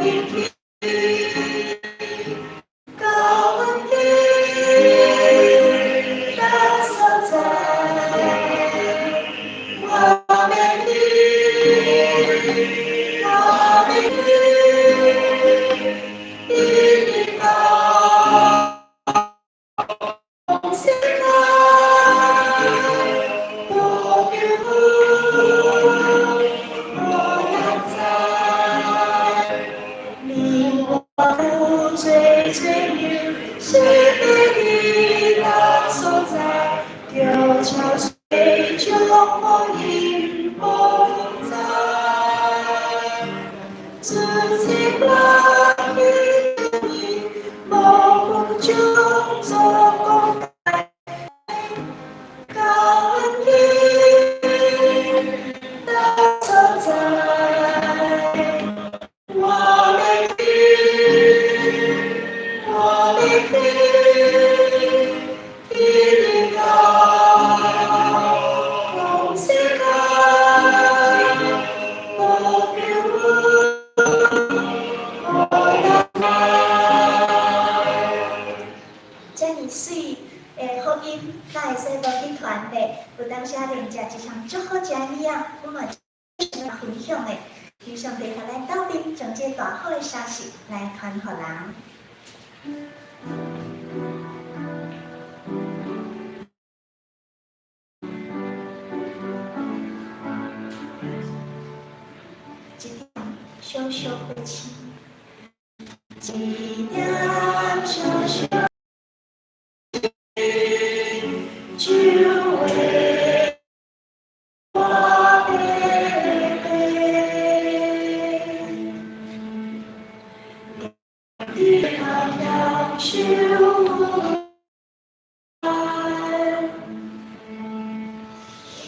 面去，到阮的的所在，我欲去，我欲去，一直到世界无叫我哪知，你我有罪罪孽，是彼的所在，著潮水将我淹没在，自此关于你，无分将做讲解，到阮的的所在，我欲去，我欲去，一直到世界无叫我哪知。遮爾媠的福音，才會使無去傳遞。有當時連食一項足好食的物仔，阮嘛想分享的。求上帝予咱鬥陣，將這大好的消息來傳予人。一點小小火星，一點小小就會我白白，點點享受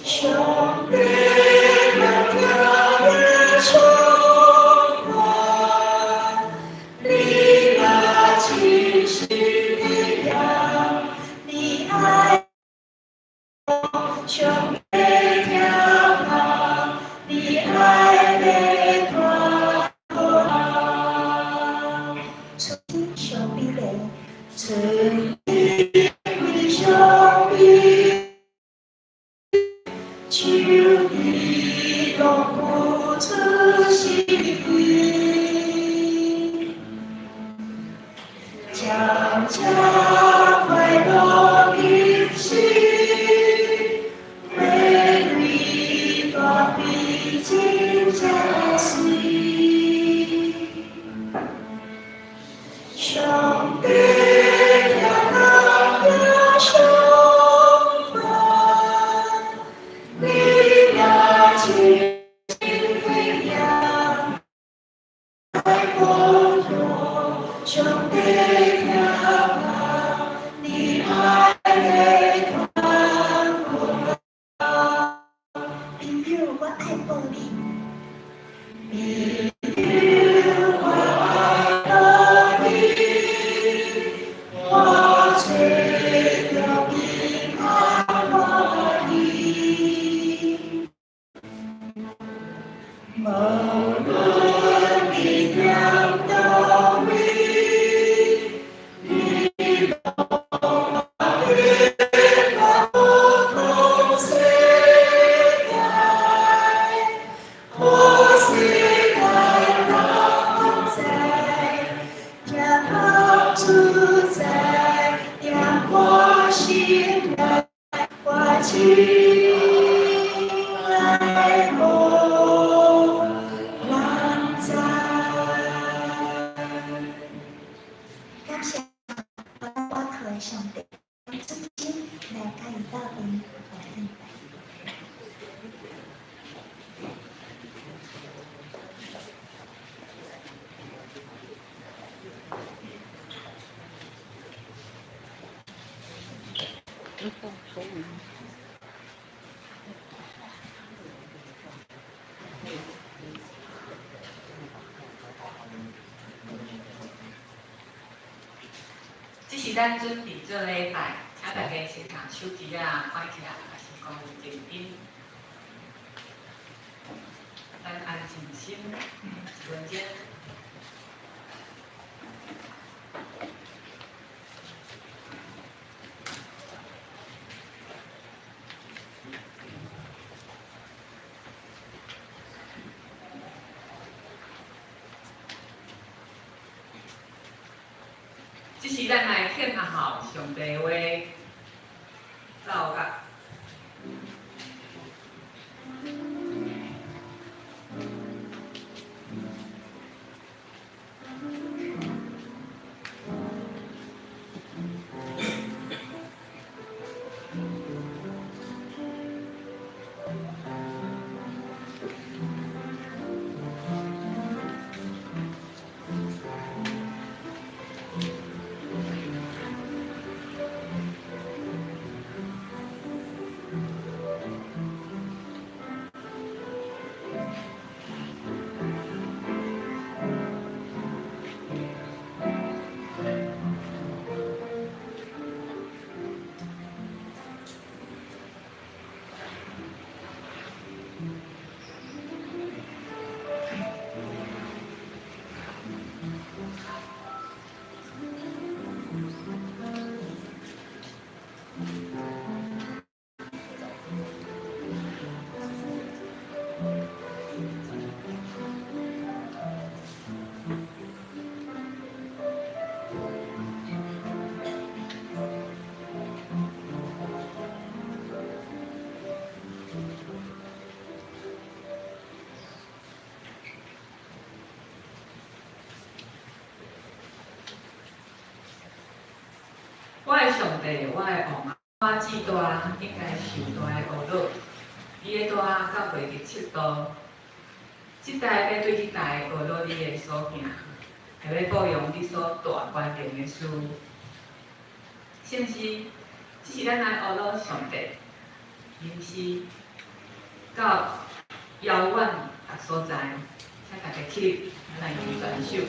上帝若疼也充滿，你若真實的樣，你愛上帝疼我，你愛的傳予人，春相比例，春天相比，手臂拢不出心意，悄悄快樂的心，花蕊大比真正媠。上帝疼也充滿，你若真心的樣，愛保佑，上帝疼我，你愛的傳予人。朋友，我愛報你。朋友，我愛報你，我揣著平安歡喜。無論你踮佗位，你攏會我同世界，可世界人知，疼痛自在，踮我心內，我醒來無人知。感謝我靠的上帝，尊敬來佮伊鬥陣來敬拜。這是咱準備做禮拜，請大家先將手機仔關起來，抑是關靜音。咱安靜心一分鐘。這是咱來聽效上帝話，走甲。我的上帝，我的王啊，我至大應該受大的侮辱，伊的大到袂得測度。這代欲對彼代侮辱你的所行，會欲報揚你所大權能的事。聖詩，這是咱來侮辱上帝，吟詩到遙遠逐所在，請大家起立，咱來念全首。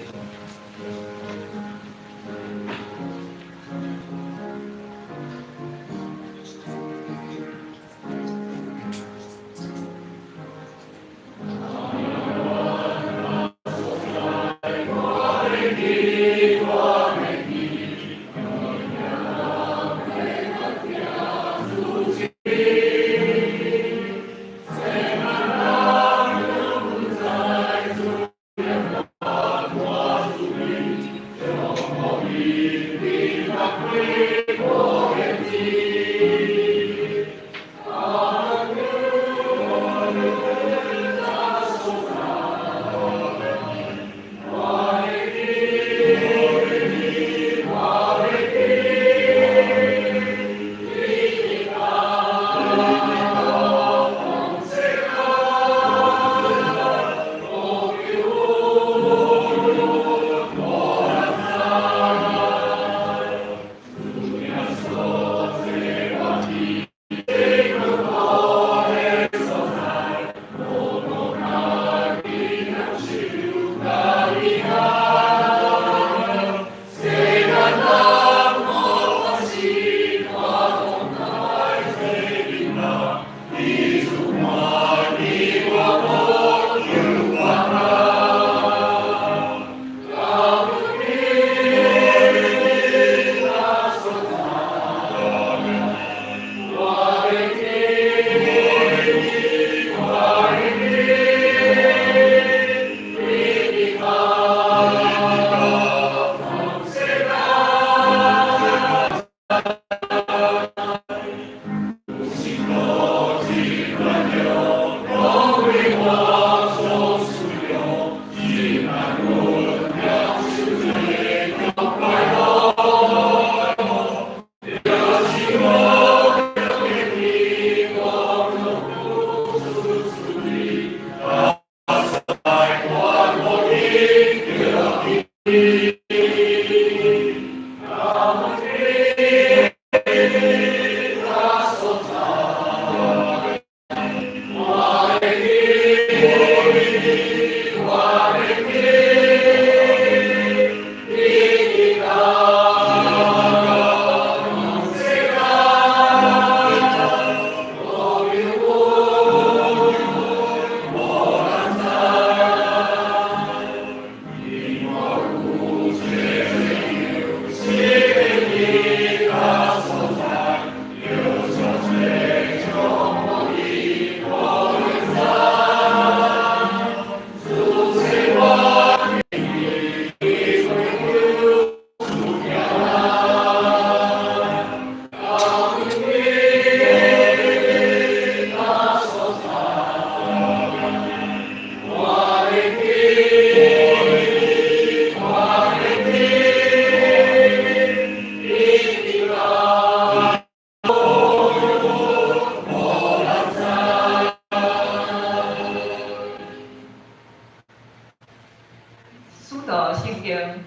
徒聖經，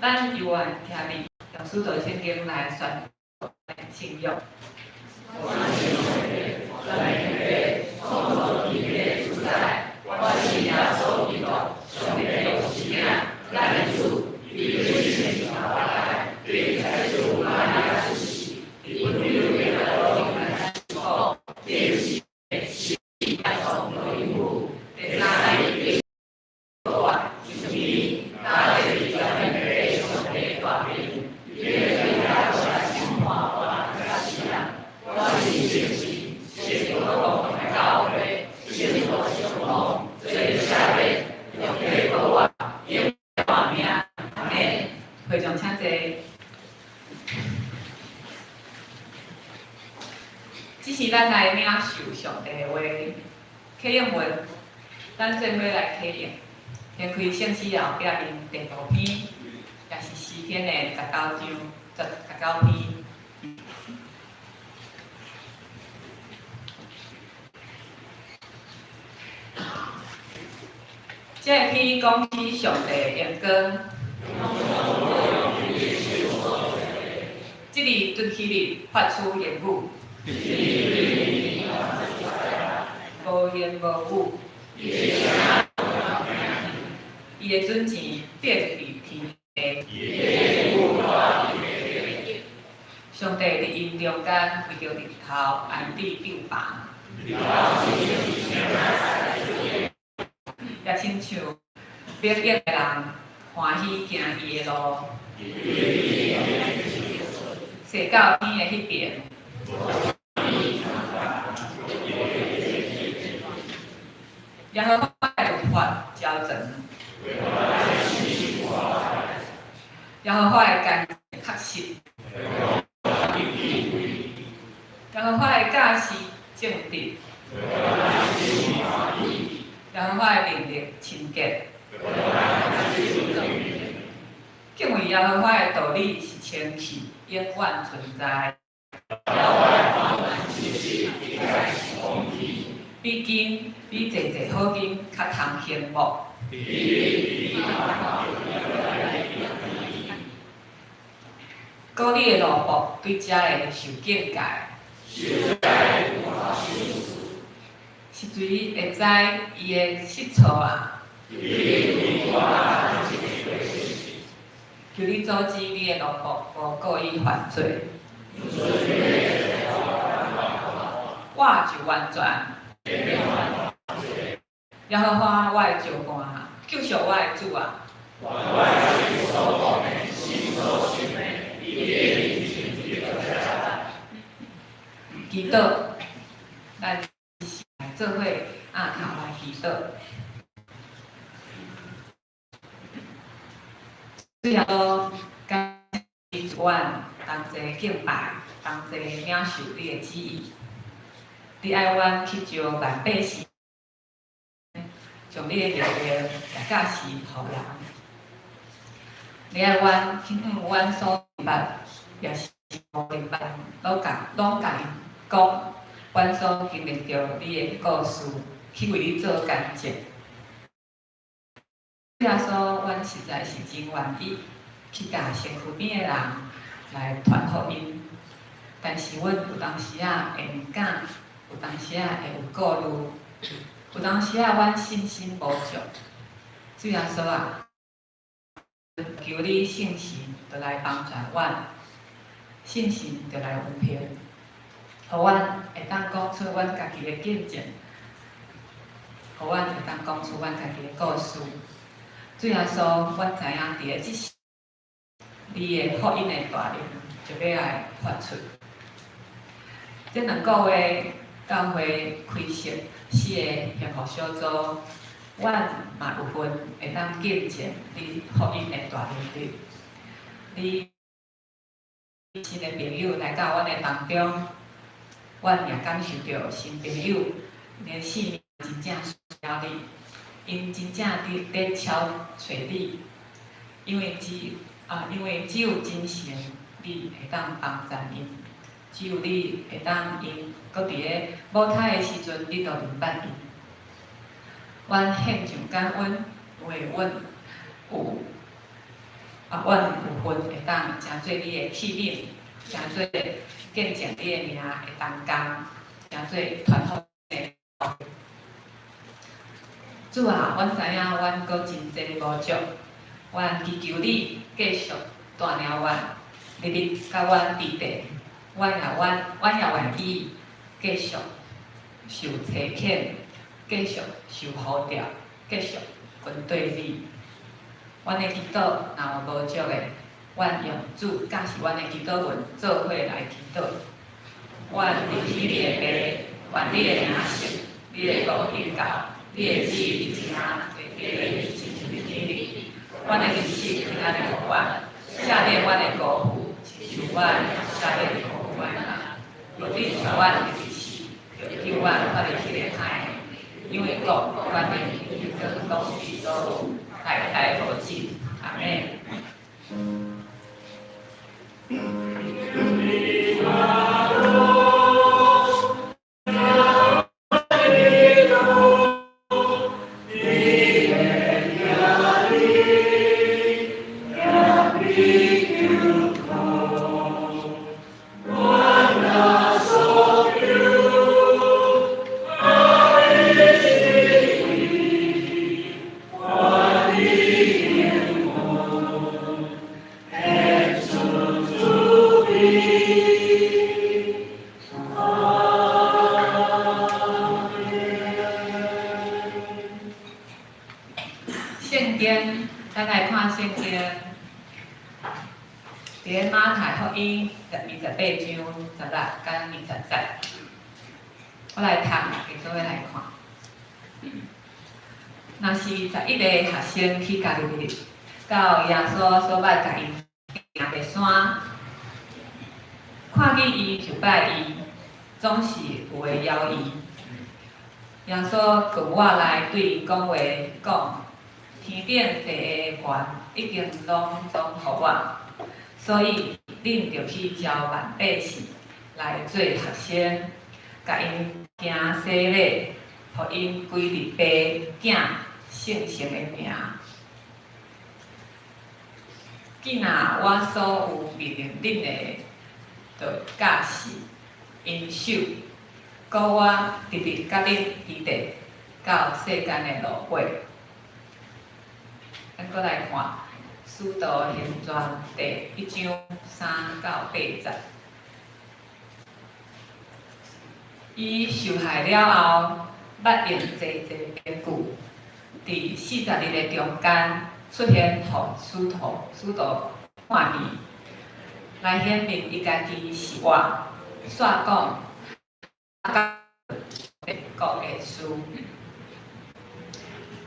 咱猶原徛佇用使徒聖經來宣讀信仰。我信上帝，全能的創造天地主宰，我信耶穌基督，上帝獨生子，咱的主，伊對聖靈發來，對祭司瑪利亞出世，佇本丟彼拉多面前受苦，釘死死埋葬落陰府，第三日復活，升天，搭坐佇全能的上帝大爿，伊欲轉來審判活人佮死人。我信聖神，聖靈共的教會，聖徒相通，罪赦免，肉體復活，永活命。阿們。會眾請坐。這是咱來領受上帝的話，啟應文，咱做伙來啟應，掀開聖詩後壁面第五篇，也是詩篇的19章19篇。這篇講起上帝的榮光，這日頓彼日發出言語，無言無語。伊的準繩釘入佇天地。上帝佇𪜶中間為著日頭安置帳棚，也親像明眼的人歡喜行伊的路，踅到天的彼邊。耶和華的律法澆灌，耶和華的干確實，耶和華的教示正直，耶和華的命令清潔。敬畏耶和華的道理是清氣，永遠存在。比金比濟濟好金較通幸福。古你的奴僕對遮會受警戒。是誰會知伊的失錯啊？求你阻止你的奴僕無故意犯罪。我就完全。耶和華我的石磐，救贖我的主啊！祈禱，咱來做伙阿頭來祈禱。主耶穌，感謝阮同齊敬拜，同齊領受你的旨意。你愛阮去招萬百姓，將你的命令來教示予人。你愛阮去向阮所明白，也是無明白，攏共𪜶講，阮所經歷著你的故事，去為你做見證。主耶穌，阮實在是真願意去共身軀邊的人來傳福音，但是阮有當時仔會毋敢，有當時仔會有顧慮，有當時仔阮信心無足。主耶穌啊，求你聖神就來幫助阮，聖神就來運行，予阮會當講出阮家己的見證，予阮會當講出阮家己的故事。主耶穌，阮知影佇咧這時，你的福音的大能就欲來發出。這2個月教會開設四個幸福小組，阮嘛有份會當見證你福音的大能力。你新的朋友來到阮的當中，阮也感受著新朋友𪜶的生命真正需要你，𪜶真正佇咧敲揣你，因為只有真神，你會當幫助𪜶，只有你會當𪜶閣佇咧母胎的時陣，你都認捌𪜶。阮獻上感恩，因為阮有啊，阮有份會當成做你的器皿，成做見證你的名的同工，成做傳福音的。主啊，阮知影阮閣真濟無足，阮祈求你繼續帶領阮，日日佮阮佇地，阮也願意繼續受差遣，繼續受呼召，繼續跟綴你。阮的祈禱若有無足的，阮用主教示阮的祈禱文做伙來祈禱。阮入去你的父，願你的名聖，你的國臨到，你的旨意佇天佇地，親像佇天頂。阮的飲食今仔日予阮，赦免阮的辜負，親像阮赦免辜負阮的人。毋准帶阮入去試，救阮脫離彼个歹的。因為國、權柄、榮耀攏是你所有，代代無盡。阿們。聖經，咱來看聖經，佇咧馬太福音28章16佮20節，我來讀，大家做伙來看。若是11個學生去加利利，到耶穌所捌共𪜶行的山，看見伊就拜伊，總是有的猶豫。耶穌閣倚來對𪜶講話，講：天頂地的權已經攏總予我，所以恁著去召萬百姓來做學生，共𪜶行洗禮，予𪜶歸入父、囝、聖神的名。既若我所有命令恁的，就教示𪜶守。閣我直直佮恁佇地，到世間的落尾。咱閣來看《使徒行傳》第1章3到8節。伊受害了後，捌用濟濟憑據，佇40日的中間出現予使徒看見，來顯明伊家己是活，煞講國的事。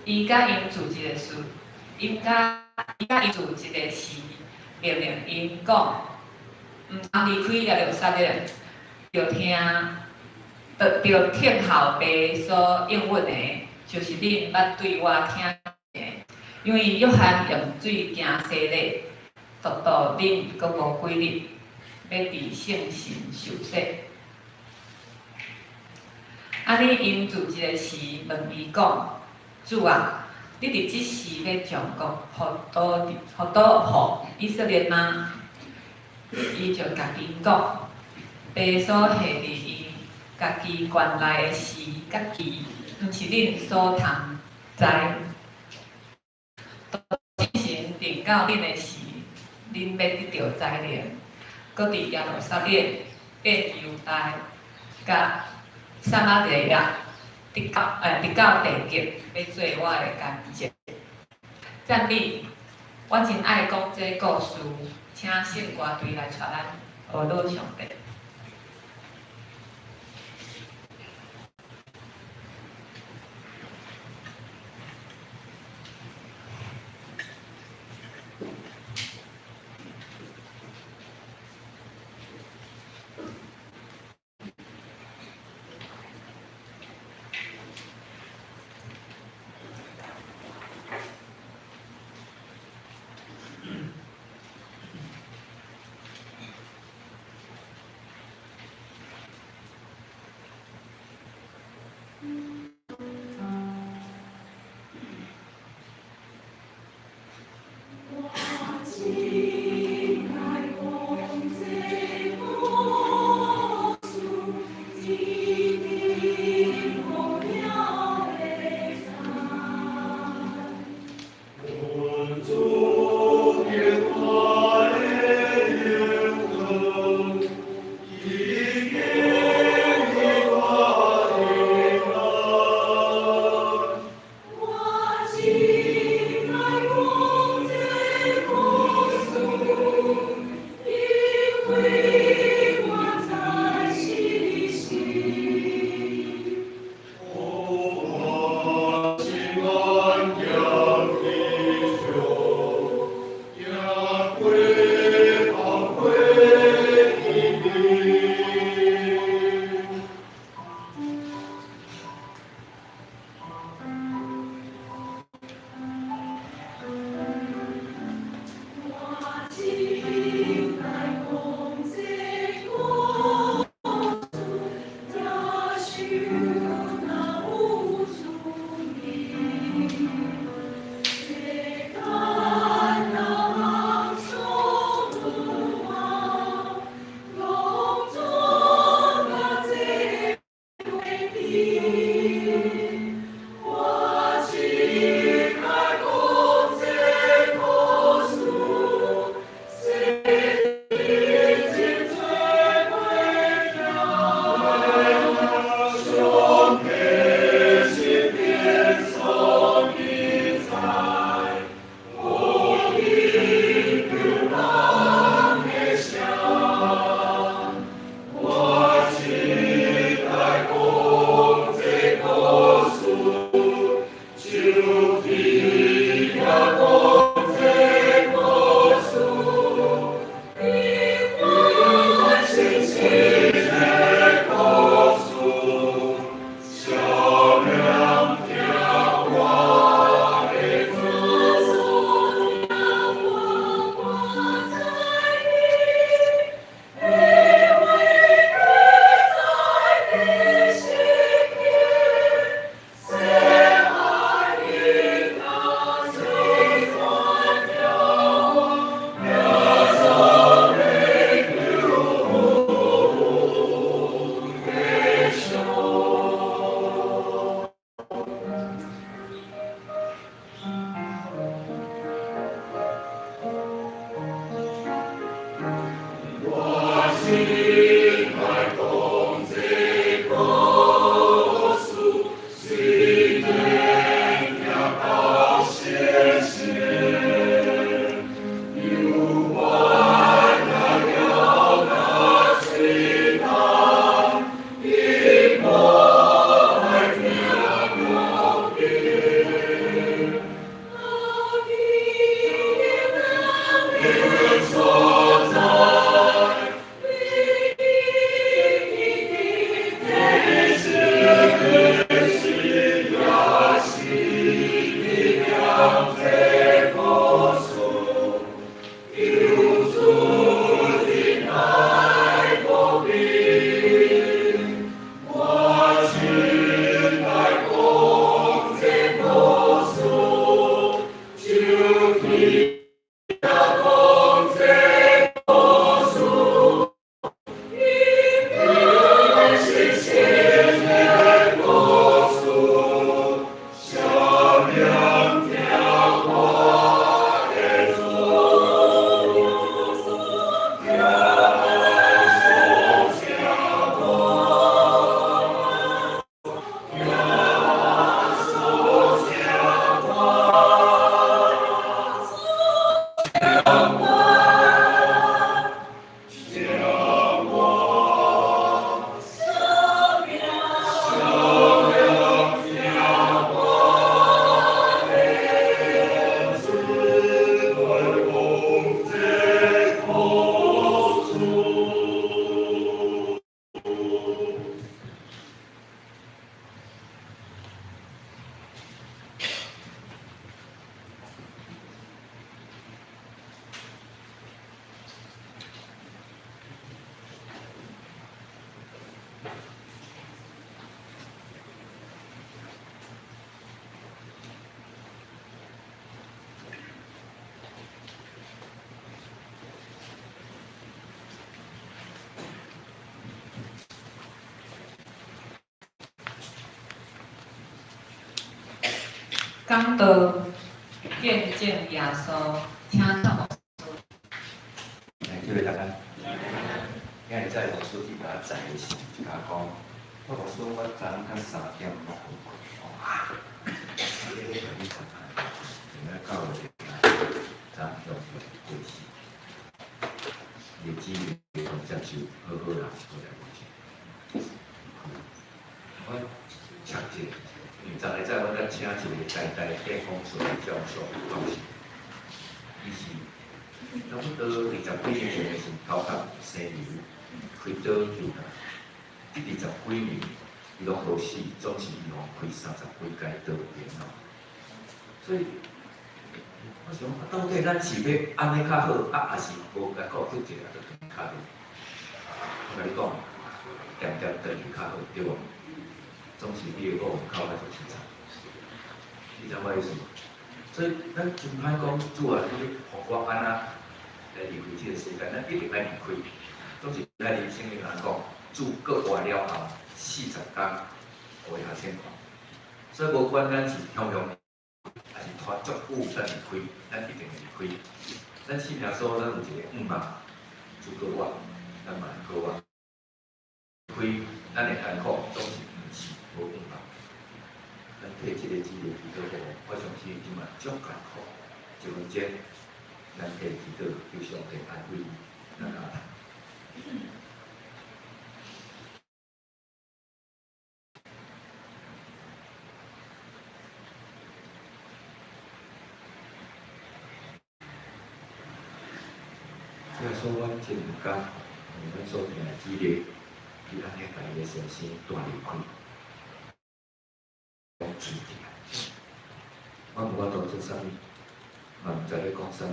伊佮𪜶做一个誓，命令𪜶講，毋通離開耶路撒冷，著聽候父所應允的，就是恁捌對我聽的。因為約翰用水行洗禮，獨獨恁閣無幾日，欲佇聖神受洗。按呢，𪜶做一个誓，問伊講：主啊，你佇這時欲將國復倒予以色列嗎？伊就共𪜶講：父所下佇伊家己權內的時佮期，毋是恁所通知。聖神臨到恁的時，恁欲得著才能，閣佇耶路撒冷、遍猶大、佮撒瑪利亞，直到地極，欲做我的見證。讚美，我真愛講這故事，請聖歌隊來帶咱學老上帝。讲道见证耶稣，请蔡牧师。来，这位大家，今日在牧师去共我载的时，就共我讲，我牧师，我昨昏到3点拢无睏。哇！你咧你看，你来教我昨昏过时，日子会当接受好好人过来无钱。我插一下，因为昨日早我才请一个台大电工所的教授讲是，伊是差不多20几年前的时，头壳生瘤，开刀救他。这20几年，伊拢无死，总是伊吼开30几摆刀然后。所以，我想，到底咱是欲按呢较好，啊，抑是无共顾去一下就较好？我共你讲，恬恬转去较好，对无？总是你的某哭较足凄惨，你知我意思无？所以咱真歹讲，主啊，你予我按怎来离开这个世界？咱一定爱离开。总是咱伫圣经内讲，主阁活了后40工，予学生看。所以无管咱是雄雄，抑是拖足久才离开，咱一定会离开。咱信耶稣，咱有一个愿望，主阁活，咱嘛会阁活。离开，咱的艰苦总是毋是无愿望。咱替这个姊妹祈祷好，我相信这嘛足艰苦。一分钟，咱替祈祷，求上帝安慰咱阿头。耶稣，阮真毋甘，阮所疼的姊妹，伊按呢共伊的先生带离开，拢喙疼。我无法度做啥物，嘛毋知咧讲啥物。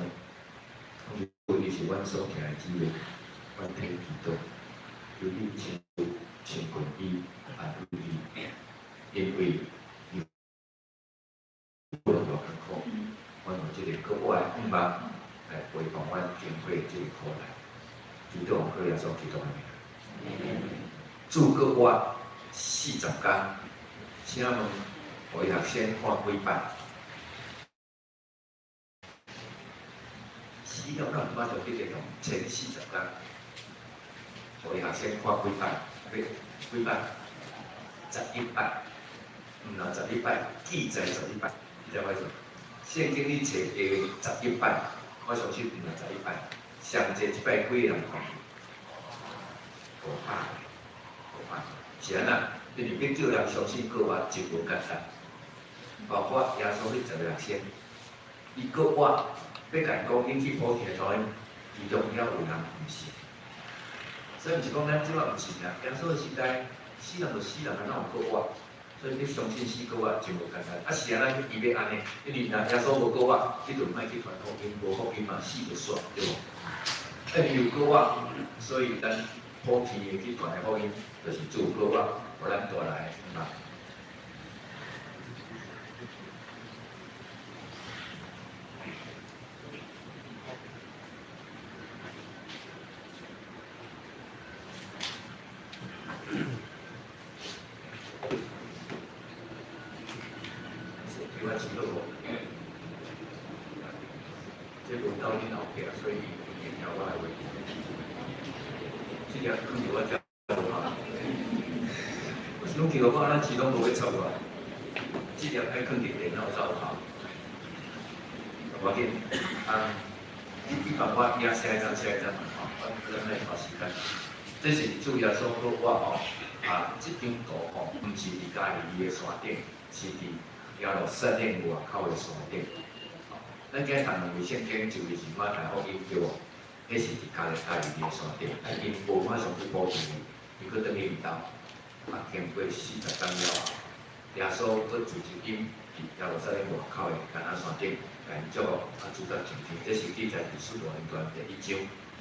伊是阮所疼的姊妹，阮替伊祈祷，求你亲自亲近伊，安慰伊，因为伊无偌艰苦，阮有这个格外的愿望来陪伴阮经过这个苦难。祈祷奉耶稣基督的名。主阁活40工，请问，予伊学生看几摆？死了敢毋捌就记得讲前40工，予伊学生看几摆？欲几摆？11摆，毋若十一摆，记载十一摆，你知我意思？圣经你揣下十一摆，我相信毋若十一摆，上济一摆几个人看？500个，500个，是按怎？因为欲叫人相信阁活真无简单，包括耶稣彼10个学生，伊阁活，欲共伊讲𪜶去普天的福音，其中犹有人毋信。所以毋是讲咱这马毋信啊，耶稣的时代，死人就死人，哪有阁活？所以欲相信死阁活真无简单。啊是按怎？伊欲按呢？因为若耶稣无阁活，你就莫去传福音，无福音嘛死就煞，对无？因为有阁活，所以咱普天的去传的福音，就是主阁活，予咱带来的嘛。恁老爸，所以伊會聽我的話。這粒囥佇我遮無哈，我是講去我按呢飼攏無欲插我，這粒愛囥佇電腦才有效。無要緊，啊，你幫我壓下一張，下一張嘛，吼，我咱來花時間。這是主耶穌閣我吼，啊，這張圖吼，毋是佇加利利的山頂，是佇耶路撒冷外口的山頂。咱今日讀兩位聖經，一位是馬太福音對無？彼是佇加利利的山頂，啊，𪜶無馬上去保持，伊閣轉去𪜶兜，啊，經過40工了後，耶穌閣組織𪜶佇耶路撒冷外口的橄欖山頂，共𪜶祝福，啊，主甲傾聽，這是記載佇使徒行傳第一章。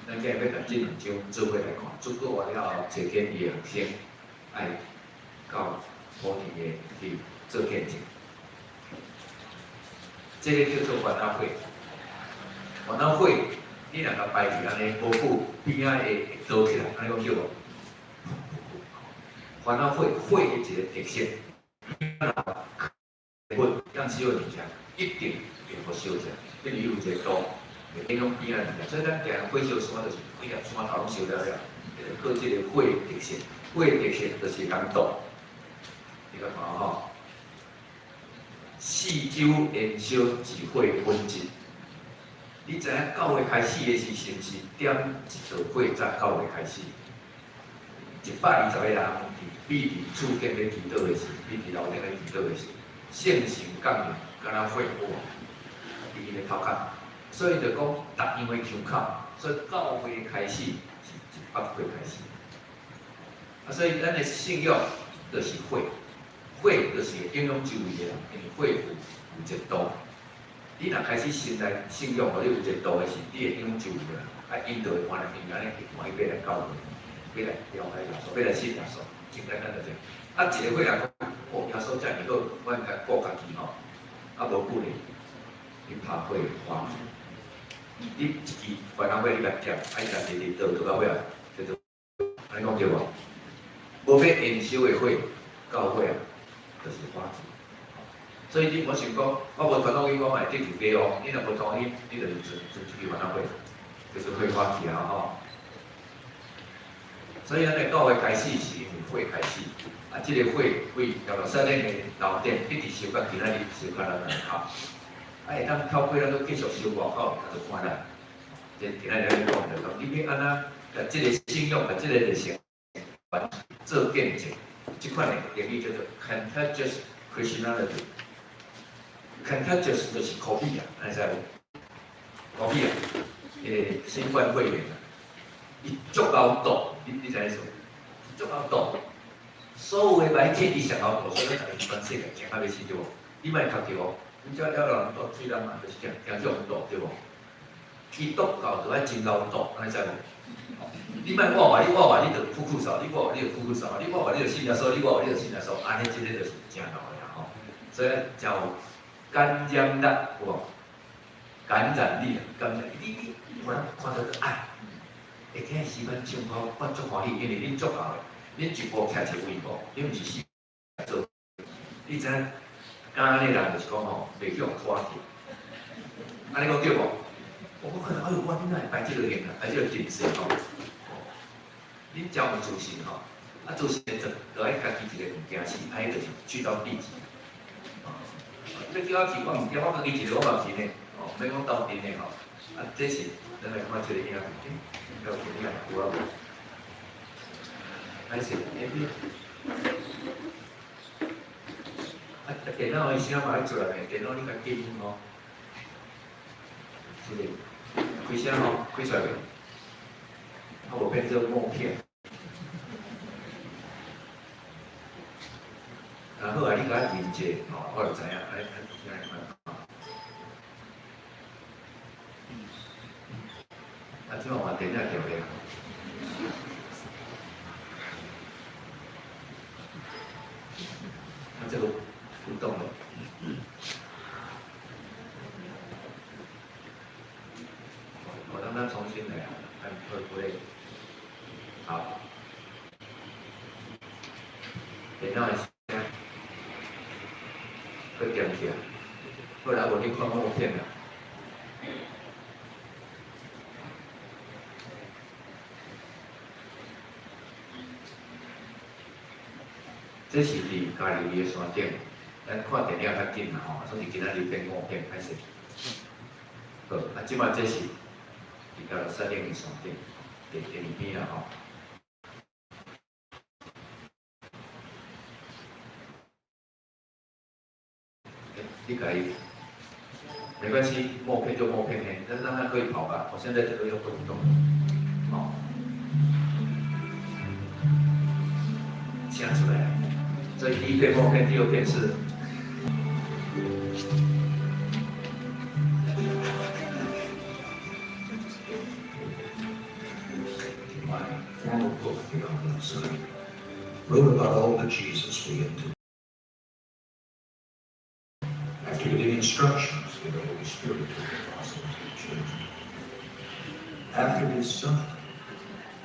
咱今日欲共這兩章做伙來看，主過活了後，差遣伊的學生愛到普天的去做見證。這个叫做煩惱火，煩惱火，你若共擺佇按呢，無久邊仔會倒起來，按呢講對無？煩惱火，火的一个特色，火當燒的物件，一定會予燒著，比如有一个度，會影響邊仔物件，所以咱行火燒山就是規粒山頭攏燒了了，就是靠這个火的特性，火的特性就是共毒，你看吼。四周燃燒是火本質。你知影教會開始的時，是毋是點一道火才教會開始？120個人佇彼佇厝間咧祈禱的時，彼佇樓頂咧祈禱的時，聖神降臨，敢若火哇，佇𪜶的頭殼。所以就講，逐樣的腔口，所以教會開始是一百火開始。啊，所以咱的信仰就是火。火就是會影響周圍的人，因為火有熱度。你若開始信來信仰，予你有熱度的時，你會影響周圍的人，啊，𪜶就會歡喜，按呢歡喜欲來教會，欲來了解耶穌，欲來信耶穌，真簡單就這樣。啊，一个火人講，哦，耶穌遮爾好，我應該顧家己吼。啊，無久咧，你拍火花去，你一支煩惱火你共點，啊，伊家己直倒倒到尾啊，叫做按呢講對無？無欲燃燒的火，到尾啊，就是火去。所以你無想講，我無傳福音，我嘛會得救假哦。你若無傳福音，你就是剩剩一支煩惱火，就是火花去啊吼。所以咱的教會開始是因為火開始，啊，這个火為耶路撒冷的樓頂一直燒到今仔日，燒到咱門口。啊，會當透過咱閣繼續燒外口，就看咱。這今仔日咧講就講，你欲按怎共這个信仰，共這个熱誠做見證，這款的英語叫做 contagious Christianity。contagious 就是 COVID 啊，按呢知無？COVID 啊，新冠肺炎啊，伊足𠢕毒，你知影意思無？足𠢕毒，所有的歹氣伊上𠢕毒，所以咱逐个全世界驚甲欲死對無？你莫讀著哦，你遮了人毒水人嘛，就是驚驚這種毒對無？伊毒到就愛真𠢕毒，按呢知無？你莫我話你，我話你就苦苦嗽，你我話你就苦苦嗽，你我話你就信耶穌，你我話你就信耶穌，按呢這个就是誠𠢕的啦吼。所以誠有感染力有無？感染力，感染力，你我看到愛，會聽時間唱歌，我足歡喜，因為恁足𠢕的，恁一步徛一個位無，恁毋是死做，你知影？敢按呢人就是講吼，袂去予拖去，按呢講對無？我看到，哎喲，我恁哪會擺這个型啊？擺這个陣勢吼？恁誠有自信吼，啊，自信的就就愛家己一个物件是，啊，彼就是去到地級。你叫我去，我毋驚，我家己一个我嘛是呢，哦，免講鬥陣的吼。啊，這是咱來看這个影片，欸，有電影有啊無？還是欸你？啊，電腦的聲嘛愛出來未？電腦你較緊吼，是的，開聲吼，開出來未？啊，無變做默片。啊好啊，你共我認者吼，我就知影，按按按按。啊，這擺換電影調咧。啊，這个不動了。我讓它重新來，看會不會好。電腦的聲閣點起來，後來我去看默片啦。這是佇加利利的山頂，咱看電影較緊啦吼，所以今仔日變五片歹勢。好，啊，這擺這是佇耶路撒冷的山頂，第二邊啦吼。你可以，沒關係，默片就默片嘿，但讓它可以跑吧。我現在這個又動不動，好，請出來。所以第一片默片，第二片是。 My former book, Beyond Concern, wrote about all that Jesus began to do. After giving instructions through the Holy Spirit to the apostles he chosen. After his suffering,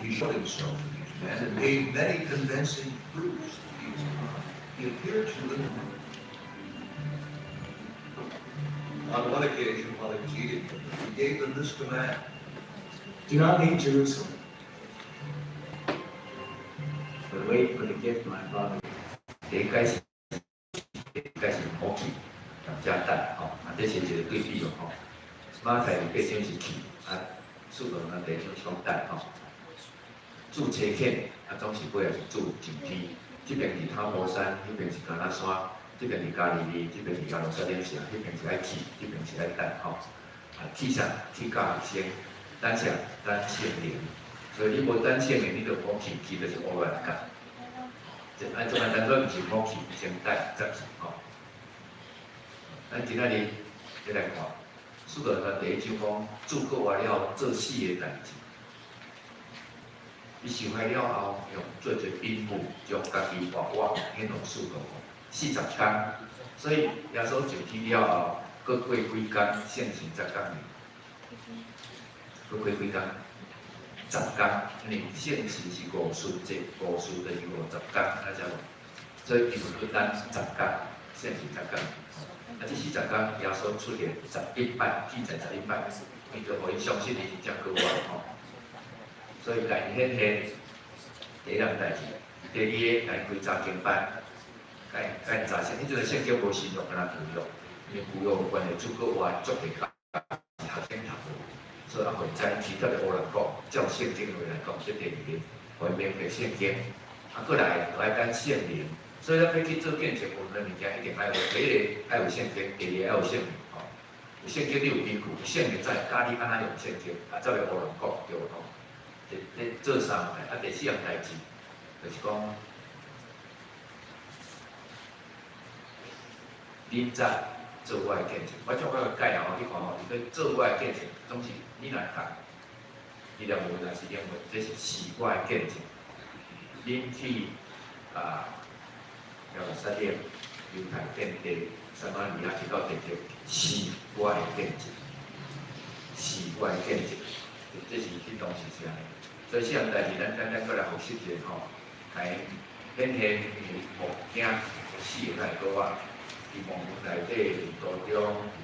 he showed himself to these men and gave many convincing proofs that he is God. He appeared to them on one occasion while he was eating with them. He gave them this command: Do not leave Jerusalem, but wait for the gift my Father. 第一開始，第一開始毋好去，踮遮等吼，啊，這是一個對比哦吼。馬太八章是去，啊，使徒行傳第一章是講等吼。主差遣，啊，總是尾仔是主上天。這邊是塔波山，彼邊是迦拿山，這邊是加利利，這邊是耶路撒冷城，彼邊是愛去，這邊是愛等吼。啊，去啥？去教學生，等啥？等聖靈。所以你無等聖靈，你就毋好去，去就是烏亂講。按怎簡單，說毋是毋好去，先等才去吼。咱今仔日欲來看，使徒行傳第一章講，主復活了後做四个代誌。伊受害了後，用做一個稟賦，將家己活活顯予使徒40工。所以耶穌上天了後，閣過幾工，聖神才降臨。閣過幾工？10工，因為聖神是五旬節，五旬就是50工，啊才無。所以伊就閣等十工，聖神才降臨。啊，這40工耶穌出現11擺，記載十一擺，伊就予𪜶相信伊真正復活吼。所以共𪜶顯現第一項代誌，第二個共𪜶開查經班，共𪜶查聖，彼陣聖經無新約，敢若舊約，因為舊約有關係主閣活足濟學生讀無，所以啊，予𪜶知其他的烏來講，照聖經話來講，這第二個，予𪜶明白聖經，啊，閣來就愛等聖靈，所以咱欲去做見證，有兩物件一定愛有，第一個愛有聖經，第二個愛有聖靈，吼。有聖經你有根據，有聖靈才會教你按怎用聖經，啊，才會烏來講對吼。這做三項，啊，第四項代誌，就是講，恁才做我的見證。我將我個概念吼，你看吼，伊說做我的見證，總是你若讀，伊若無若是英文，這是我的見證。恁去啊，耶路撒冷、猶太遍地、撒瑪利亞，直到地極，是我的見證，是我的見證。這是彼當時是按呢。所以四項代誌，咱簡單閣來複習一下吼。來顯現目鏡四個來閣活，佇墓園內底，佇途中，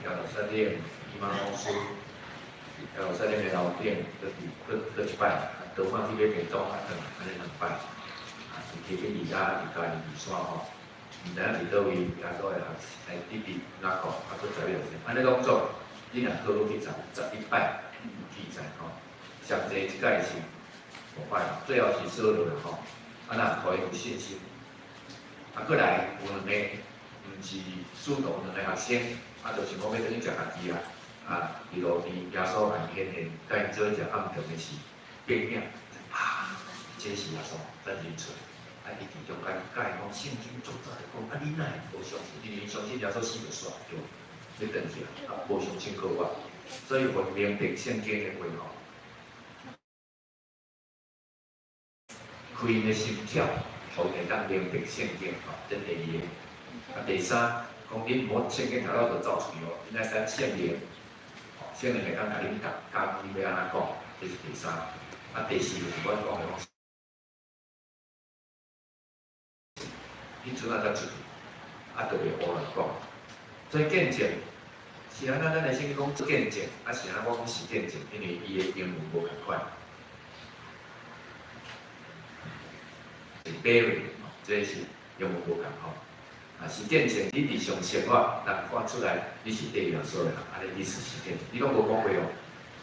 佇耶路撒冷、以馬忤斯，耶路撒冷的樓頂，閣佇閣閣一擺，啊，倒轉去買便當啊，轉按呢兩擺，啊，佇提比哩亞，佇加利利山吼，毋知影佇佗位耶穌的學生弟弟雅各，啊，閣十一個學生，按呢攏總，你若好好去查，11擺記載吼，上濟一擺是五擺，最後是掃羅啦吼，啊若予𪜶有信心，啊，閣來有兩個，毋是使徒兩個學生，啊，就想講欲轉去食家己啊，啊，佇路邊耶穌共𪜶顯現，共𪜶做伙食暗頓的時，變影，啊，這是耶穌，才認出來，啊，伊佇中間教𪜶講聖經足早就講，啊，你哪會無相信？因為𪜶相信耶穌死就煞對，欲轉去啊，無相信閣活，所以予明白聖經的話吼，開𪜶的心竅，予會當明白聖經吼，這第二個。啊，第三，講恁毋好聖經讀了就走出去哦，恁愛等聖靈，聖靈會當共恁教，教恁欲按怎講，這是第三。啊，第四就是阮講的講，彼陣仔才出去，啊，就袂烏亂講。所以見證是按怎？咱的聖經講做見證，啊是按怎？我講是見證，因為伊的英文無仝款。是 bearing，這是有無無仝吼？啊，是見證你日常生活，人看出來你是綴耶穌的人，按呢你是是見證。你攏無講話哦，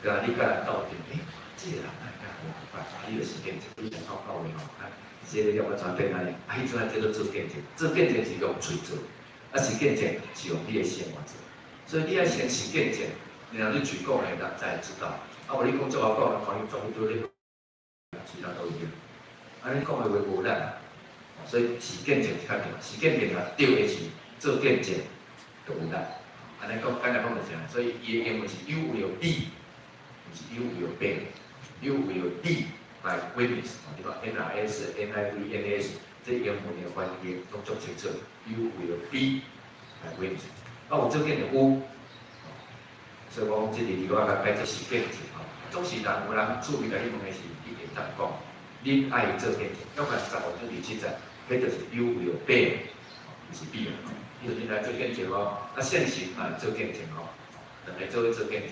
對啊，你佮人鬥陣，欸，這個人哪會遮無共款？啊，你就是見證，你上口講話吼，啊，這個了我怎變按呢？啊，彼陣叫做做見證，做見證是用喙做，啊是見證是用你的生活做。所以你愛先是見證，然後你喙講的人才會知道。啊，無你講足𠢕講，人看你做多咧，其他都一樣。啊，你講的話無力啊，所以是見證是較重要，是見證啊，對的是做見證就有力。按呢講，簡單講就是按呢。所以伊的英文是 You will be，毋是 You will bear，You will be my witness。你看 N R S N I V N S，這英文的翻譯攏足清楚。You will be my witness。啊，有做見證有，所以講這個字我較解做是見證吼。總是人有人注意來你問的是，你會當講，恁愛做見證，約翰15章27節，彼就是 You will bear，毋是 be 啊，伊就恁來做見證哦。啊，聖神嘛做見證哦，兩个做伙做見證，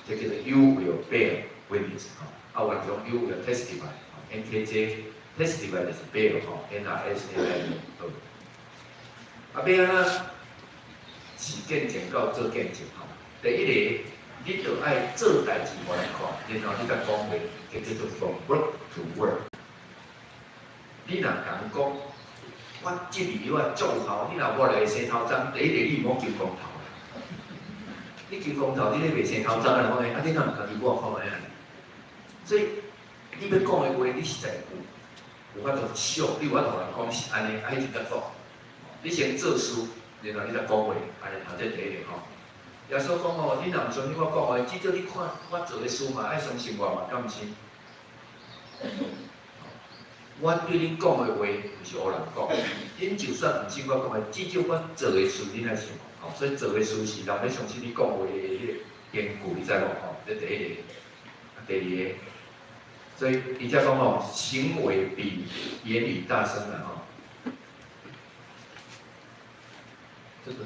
這叫做 You will bear witness 吼。啊，有人講 You will testify，NKJ testify 就是 bear 吼，N R S A I 好。啊，欲按怎是見證到做見證吼。第一个，你著愛做代誌予人看，然後你才講話，這叫做 from work to word。你若共講，我這字我做好，你若無來生頭鬃，第一个你毋好求光頭。你求光頭，你咧袂生頭鬃啊？講啊，你若毋家己抹看覓啊？所以你欲講的話，你實在有法度笑，你有法度予人講是按呢，啊，彼陣才講。你先做事，然後你才講話，按呢頭這第一个吼。耶穌講吼，你若毋相信我講話，至少你看我做的事嘛，愛相信我嘛，敢毋是？我對恁講的話，毋是唬人講。恁就算毋信我講的，至少我做的事，恁愛信我。所以做的事是人欲相信你講話的彼個根據，你知無？吼，這第一个。第二个，所以伊才講吼，行為比言語大聲啦吼。這個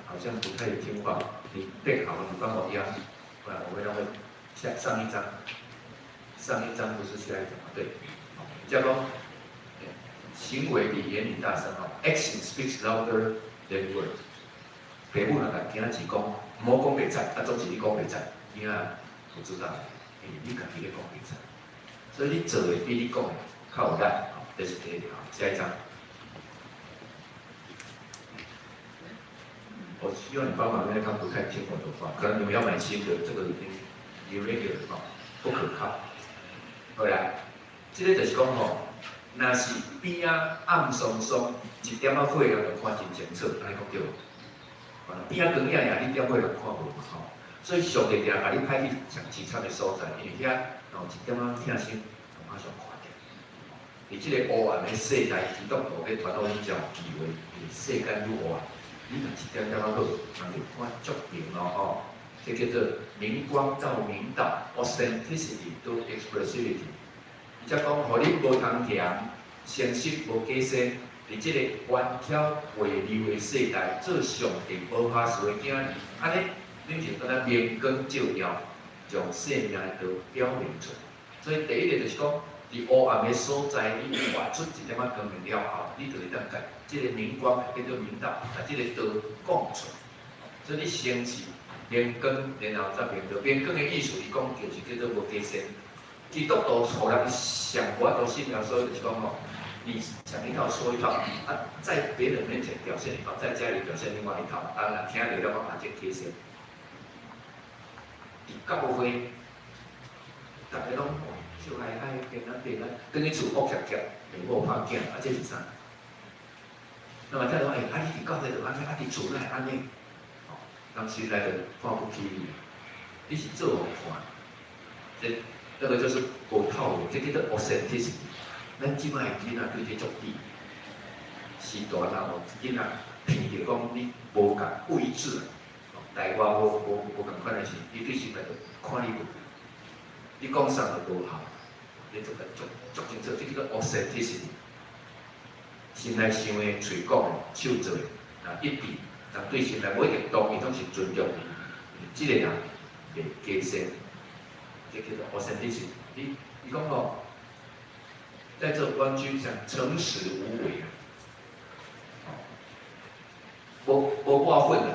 好像不太聽話，你變好了，你幫我壓，不然我會讓會下上一張，上一張不是下一張，對，叫講行為比言語大聲哦，Action speaks louder than words。爸母若共囝兒講，毋好講白賊，啊，總是你講白賊，囝仔不知道，欸，你家己咧講白賊，所以你做的比你講的較有力，吼，這是第一個。下一張。我希望你幫忙，因為他不太聽我的話，可能你們要買新的，這個已經 irregular 哈，不可靠。好啦，這個就是講吼，若是邊仔暗澀澀，一點仔火人就看真清楚，按呢講對無？邊仔光影影，你點火人看無嘛吼。所以上帝定共你派去上淒慘的所在，因為遐吼一點仔疼心，就馬上看見。佇這個黑暗的世代，基督徒欲傳福音才有機會，因為世間愈黑暗。你若一點點仔好，人就看足明咯吼。這叫做明光到明道，authenticity to expressivity。伊才講，予恁無通甜，誠實無假仙，佇這個彎曲背溜的世代，做上帝無瑕疵的囝兒，按呢，恁就敢若明光照耀，將生命的道表明出來。所以第一个就是講，佇黑暗的所在，你發出一點仔光明了後，你就會當共這個明光叫做明道，共這個道講出來。所以你先是明光，然後才明道。明光的意思，伊講就是叫做無假仙。基督徒予人上無法度信耶穌，就是講吼，你講一套說一套，啊，在別人面前表現一套，在家裡表現另外一套，當然聽著了講啊，這假仙。佇教會，逐家攏笑嗨嗨，平安平安，轉去厝惡夾夾，爸母拍囝，啊，這是啥？那麼聽講，欸，啊，你佇教會就按呢，啊，佇厝哪會按呢？哦，人實在就看不起你，你是做予看，這那個就是無透明，這叫做 authenticity。咱這擺的囡仔對這足低，是大人哦，囡仔騙著講你無仝位置，台外無仝款的時，伊對心內就看你無，你講啥都無效，你做個足足清楚，這叫做 authenticity。心內想的、喙講的、手做的，啊一致，人對心內無一定同意，總是尊重你。這個人袂假仙，這叫做 authenticity。你你講吼，在這彎曲上誠實無偽啊，無無我份啦，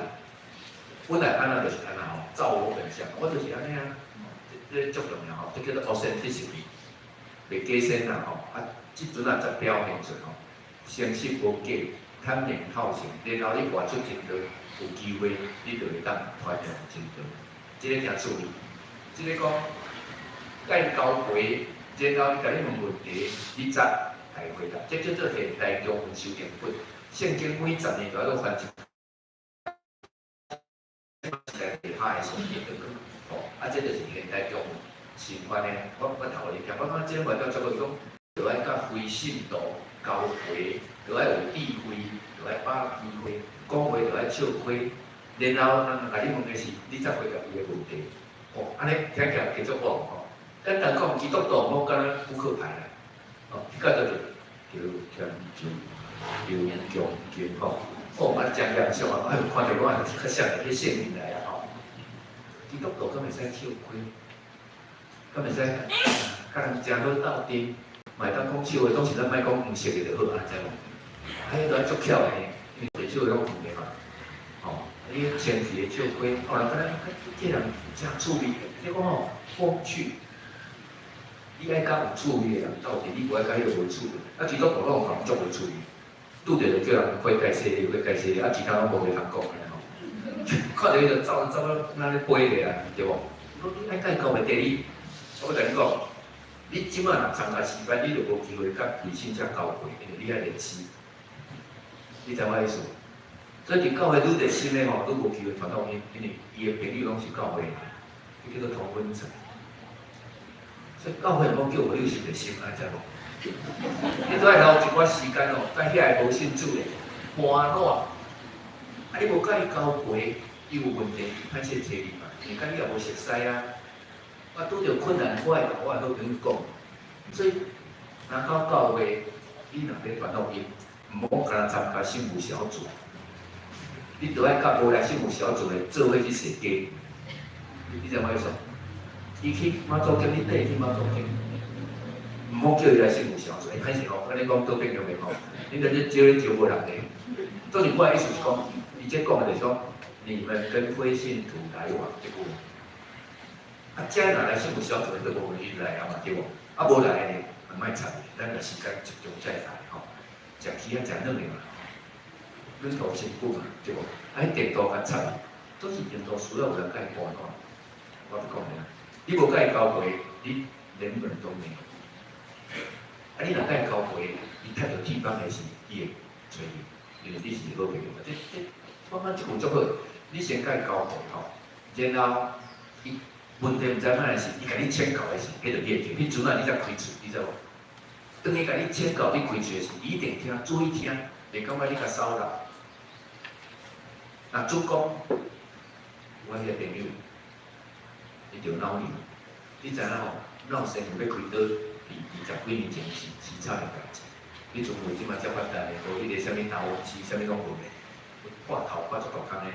本來按怎就是按怎吼，照我本相，我就是按呢啊，這足重要吼，這叫做 authenticity，袂假身啦吼，啊，這陣啊才表現出吼，誠實無假，坦誠透明，然後你活出真道，有機會你就會當傳揚真道，這个誠趣味，這个講佮伊交陪，然後伊共你問問題，你才來回答，這叫做現代中文修訂本。聖經每10年都愛閣翻一來拍的時陣，吼，啊，這就是現代中文新翻的。我讀予你聽，我感覺這個足好，伊講，著愛佮非信徒交陪，著愛有智慧，著愛把握機會，講話著愛笑虧，然後人共你問的是，你才回答伊的問題。吼，按呢聽起來繼續講吼。簡單講，基督徒毋好敢若撲克牌啦，哦，彼個叫做叫添就劉強金吼，哦，啊誠嚴肅啊！哎，看著我較像去聖經來啊吼。基督徒敢會使笑虧，敢會使佮人誠好鬥陣，嘛會當講笑話，總是咱莫講黃色的就好啊，知無？啊，彼個足巧的，因為笑話攏黃的嘛，吼，你前期的笑虧，哦，人感覺這人誠趣味，你講吼風趣，你愛佮有趣味的人鬥陣，你無愛佮彼個無趣味。啊，基督徒攏有足無趣味，拄著就叫人悔改洗禮，悔改洗禮，啊，其他攏無袂通講的吼。看著伊就走走到哪咧飛咧啊，對無？你愛佮伊交袂第二，我共你講，你這擺若參加詩班，你就無機會佮非信者交陪，因為你愛練詩。你知我意思無？所以佇教會愈熱心的吼，愈無機會傳福音，因為伊的朋友攏是教會的，彼叫做同溫層。所以教會毋好叫無你是熱心，安知無？你都愛留一寡時間哦，佮遐个無信主的歡樂。啊，你無佮伊交陪，伊有問題，伊歹勢揣你嘛，因為佮你也無熟似啊。我拄著困難，我會共我的好朋友講。所以，若到教會，你若欲傳福音，毋好干焦參加聖母小組，你著愛佮無來聖母小組的做伙去踅街。你知我意思？伊去媽祖宮，你綴伊去媽祖宮，毋好叫伊來聖母小組。欸，歹勢吼，我共你講倒變用袂吼，你著咧招咧招無人的。總是我的意思是講，伊這講的就是講，你們跟非信徒來往這句話。啊，這若來聖母小組的都無伊來啊嘛，對無？啊，無來的，毋愛插伊，咱個時間集中再來吼。食起仔食軟的嘛，軟土生骨嘛，對無？啊，彼電度共插伊，總是電度需要有人共伊搬暖。我欲講啥？你無共伊交陪，你連門都沒有。啊，你若共伊交陪，伊踢著鐵板的時，伊會揣你，因為你是好朋友。這這，我感覺這句足好。你先共伊交陪吼，然後伊問題毋知影的是，伊共你請教的時，彼就你會記。彼陣啊，你才開喙，你知無？當伊共你請教，你開喙的時，伊一定聽，注意聽，袂感覺你共騷擾。若主講，我彼個朋友，伊著腦瘤，你知影吼？腦生欲開刀，佇20幾年前是凄慘的代誌。彼陣有這馬遮發達的，無彼個啥物刀子，啥物攏無咧，割頭割足大空的。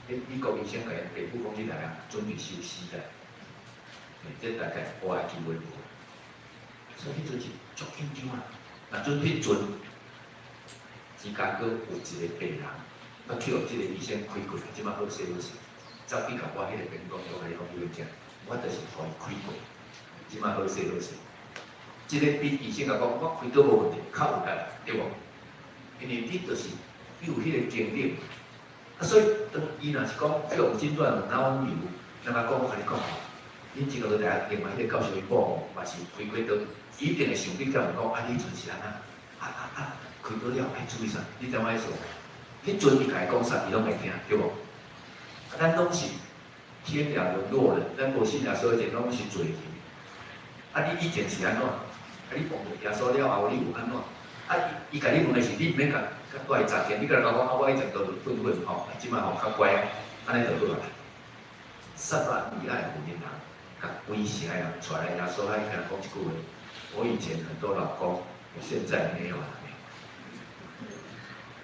彼美國醫生共𪜶爸母講，你來啊，準備受死啦。欸，這大概我的機會無。所以彼陣是足緊張啊！若陣彼陣，芝加哥有一個病人，我去予這個醫生開過來，這馬好勢好勢，走去共我彼個朋友講，我共你講，你要食，我就是予伊開過，這馬好勢好勢。這個比醫生共講，我開刀無問題，較有力，對無？因為你就是你有彼個經驗，啊，所以當伊若是講去予診斷有腦瘤，人家講我共你講，恁這個來另外彼個教授伊某嘛是開過刀，伊一定會想你甲問講，啊，你陣是按怎？啊啊啊，開刀了愛注意啥？你知我意思無？彼陣伊共伊講啥，伊攏會聽，對無？啊，咱攏是天良淪落人，咱無信耶穌以前攏是罪人。啊，你以前是按怎？啊，你碰著耶穌了後，你有按怎？啊，伊共你問的是，你毋免共較大伊雜件，你共人講啊，我以前都混混吼，啊，這擺吼較乖，按呢就好啊。撒瑪利亞的婦人，共規城的人帶來耶穌，伊共講一句話：我以前很多老公，我現在沒有了。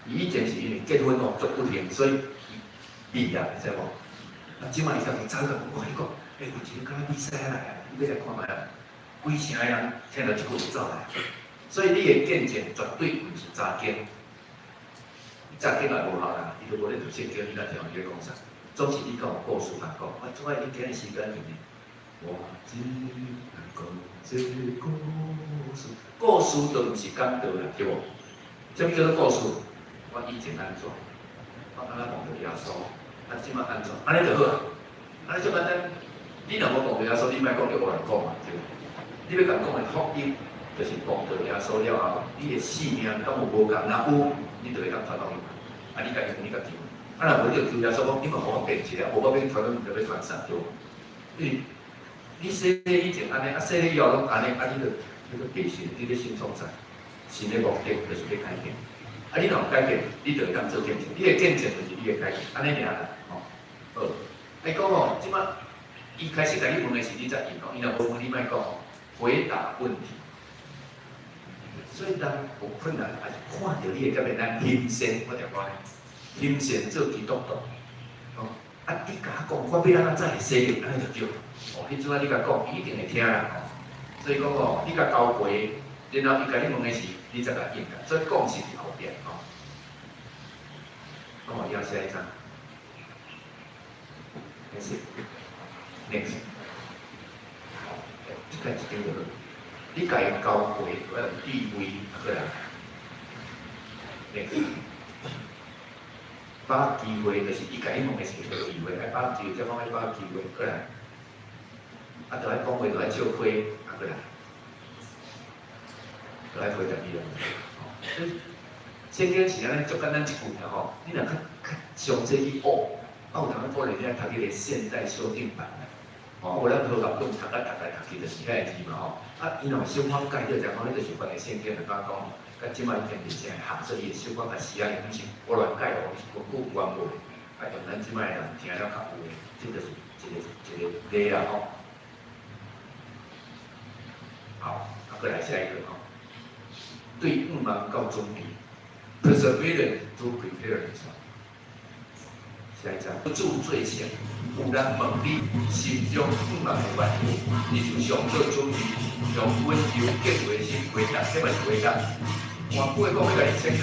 伊以前是因為結婚哦足不幸，所以伊離啊，你知無？啊，這擺伊家己走來，我共你講，欸，有一個敢若彌賽亞來啊，你欲來看覓啊？規城的人聽著這句就走來，所以你的見證絕對毋是查經。早起來無效啦，伊都無咧讀聖經，你若聽伊咧講啥？總是你講有故事通講，我總愛你今日時間用的。我只能講這故事，故事都毋是講道啦，對無？啥物叫做故事？我以前按怎，我按怎碰著耶穌，啊，這擺按怎，按呢就好啊，按呢足簡單。你若無碰著耶穌，你莫講叫予人講嘛，對無？你欲共講的福音，就是碰著耶穌了後，你的性命敢有無仝？若有，你就會當傳福音。啊，你家己你家己，啊，若無你就求耶穌講，你嘛予我變一下，無我欲傳，毋知欲傳啥，對無？你洗禮以前按呢，啊，洗禮以後攏按呢，啊，你就繼續，你咧先創啥？新的目的就是欲改變。啊，你若有改變，你就會當做見證。你的見證就是你的改變，按呢爾啦，吼。好，伊講吼，這擺伊開始共你問的時，你才應哦。伊若無問你，莫講吼，回答問題。所以當有困難，還是看著你的改變，咱欣善，我定講咧，欣善做基督徒。哦，啊，你共我講，我欲按怎才會洗禮，按呢就對。哦，彼陣仔你共講，伊一定會聽啦。吼，所以講吼，你共交回，然後伊共你問的時，你才共應答。所以講是佇後壁吼。咁我要下一張。沒事，next。好，這個一張就好。你共伊交回，要有智慧，啊，過來。next。把握機會，就是伊共你問的時候，機會，愛把握機會，再講愛把握機會，過來。啊，著愛講話，著愛笑虧，啊，過來。著愛回答伊個問題。所以聖經是按呢足簡單一句爾吼，你若較較詳細去學，啊有當可能你愛讀彼個現代修訂版啦，吼，無咱和合本讀啊讀來讀去就是遐個字嘛吼，啊，伊若有小可改掉，就講你就是翻個聖經來講，佮這擺已經佇正合，所以伊會小可共時啊，毋是胡亂改哦，是根據原文，啊用咱這擺的人聽了較有的，這就是一個一個例啦吼。好，啊，過來下一個吼，對向望到準備，perseverance to prepare yourself。下一張，不住罪前，有人問你心中向望的緣由，你就上做準備，用溫柔敬畏心回答，這嘛是回答。換句話講，欲共你請教，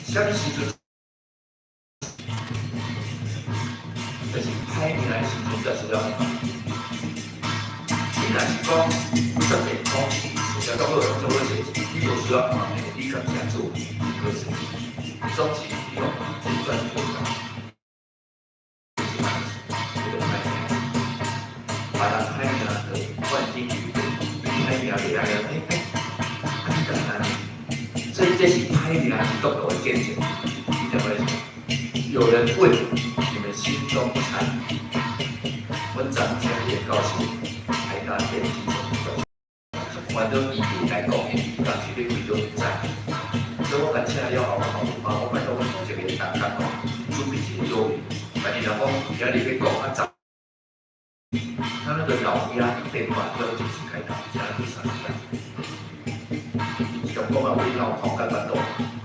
啥物時陣？就是歹命的時陣才需要。你若是講你較健康，有啥足好，做好勢，你無需要看病，你敢正做好勢。總是你用真專注。這個歹命，別人歹命就萬金油，你歹命袂來啊！欸欸，啊你簡單，所以這是歹命基督徒的見證。你知影意思？有人問你們心中慚，阮昨請你的教授，台大電機所，反正伊袂來講的，伊當時咧開都毋知。所以我共請了後，我我拜託阮一個同學講，準備一個獎品。但是若講今日欲講啊，昨他那個腦壓一變化，就就是開刀，加第三個。伊講啊，我腦頭甲腹肚，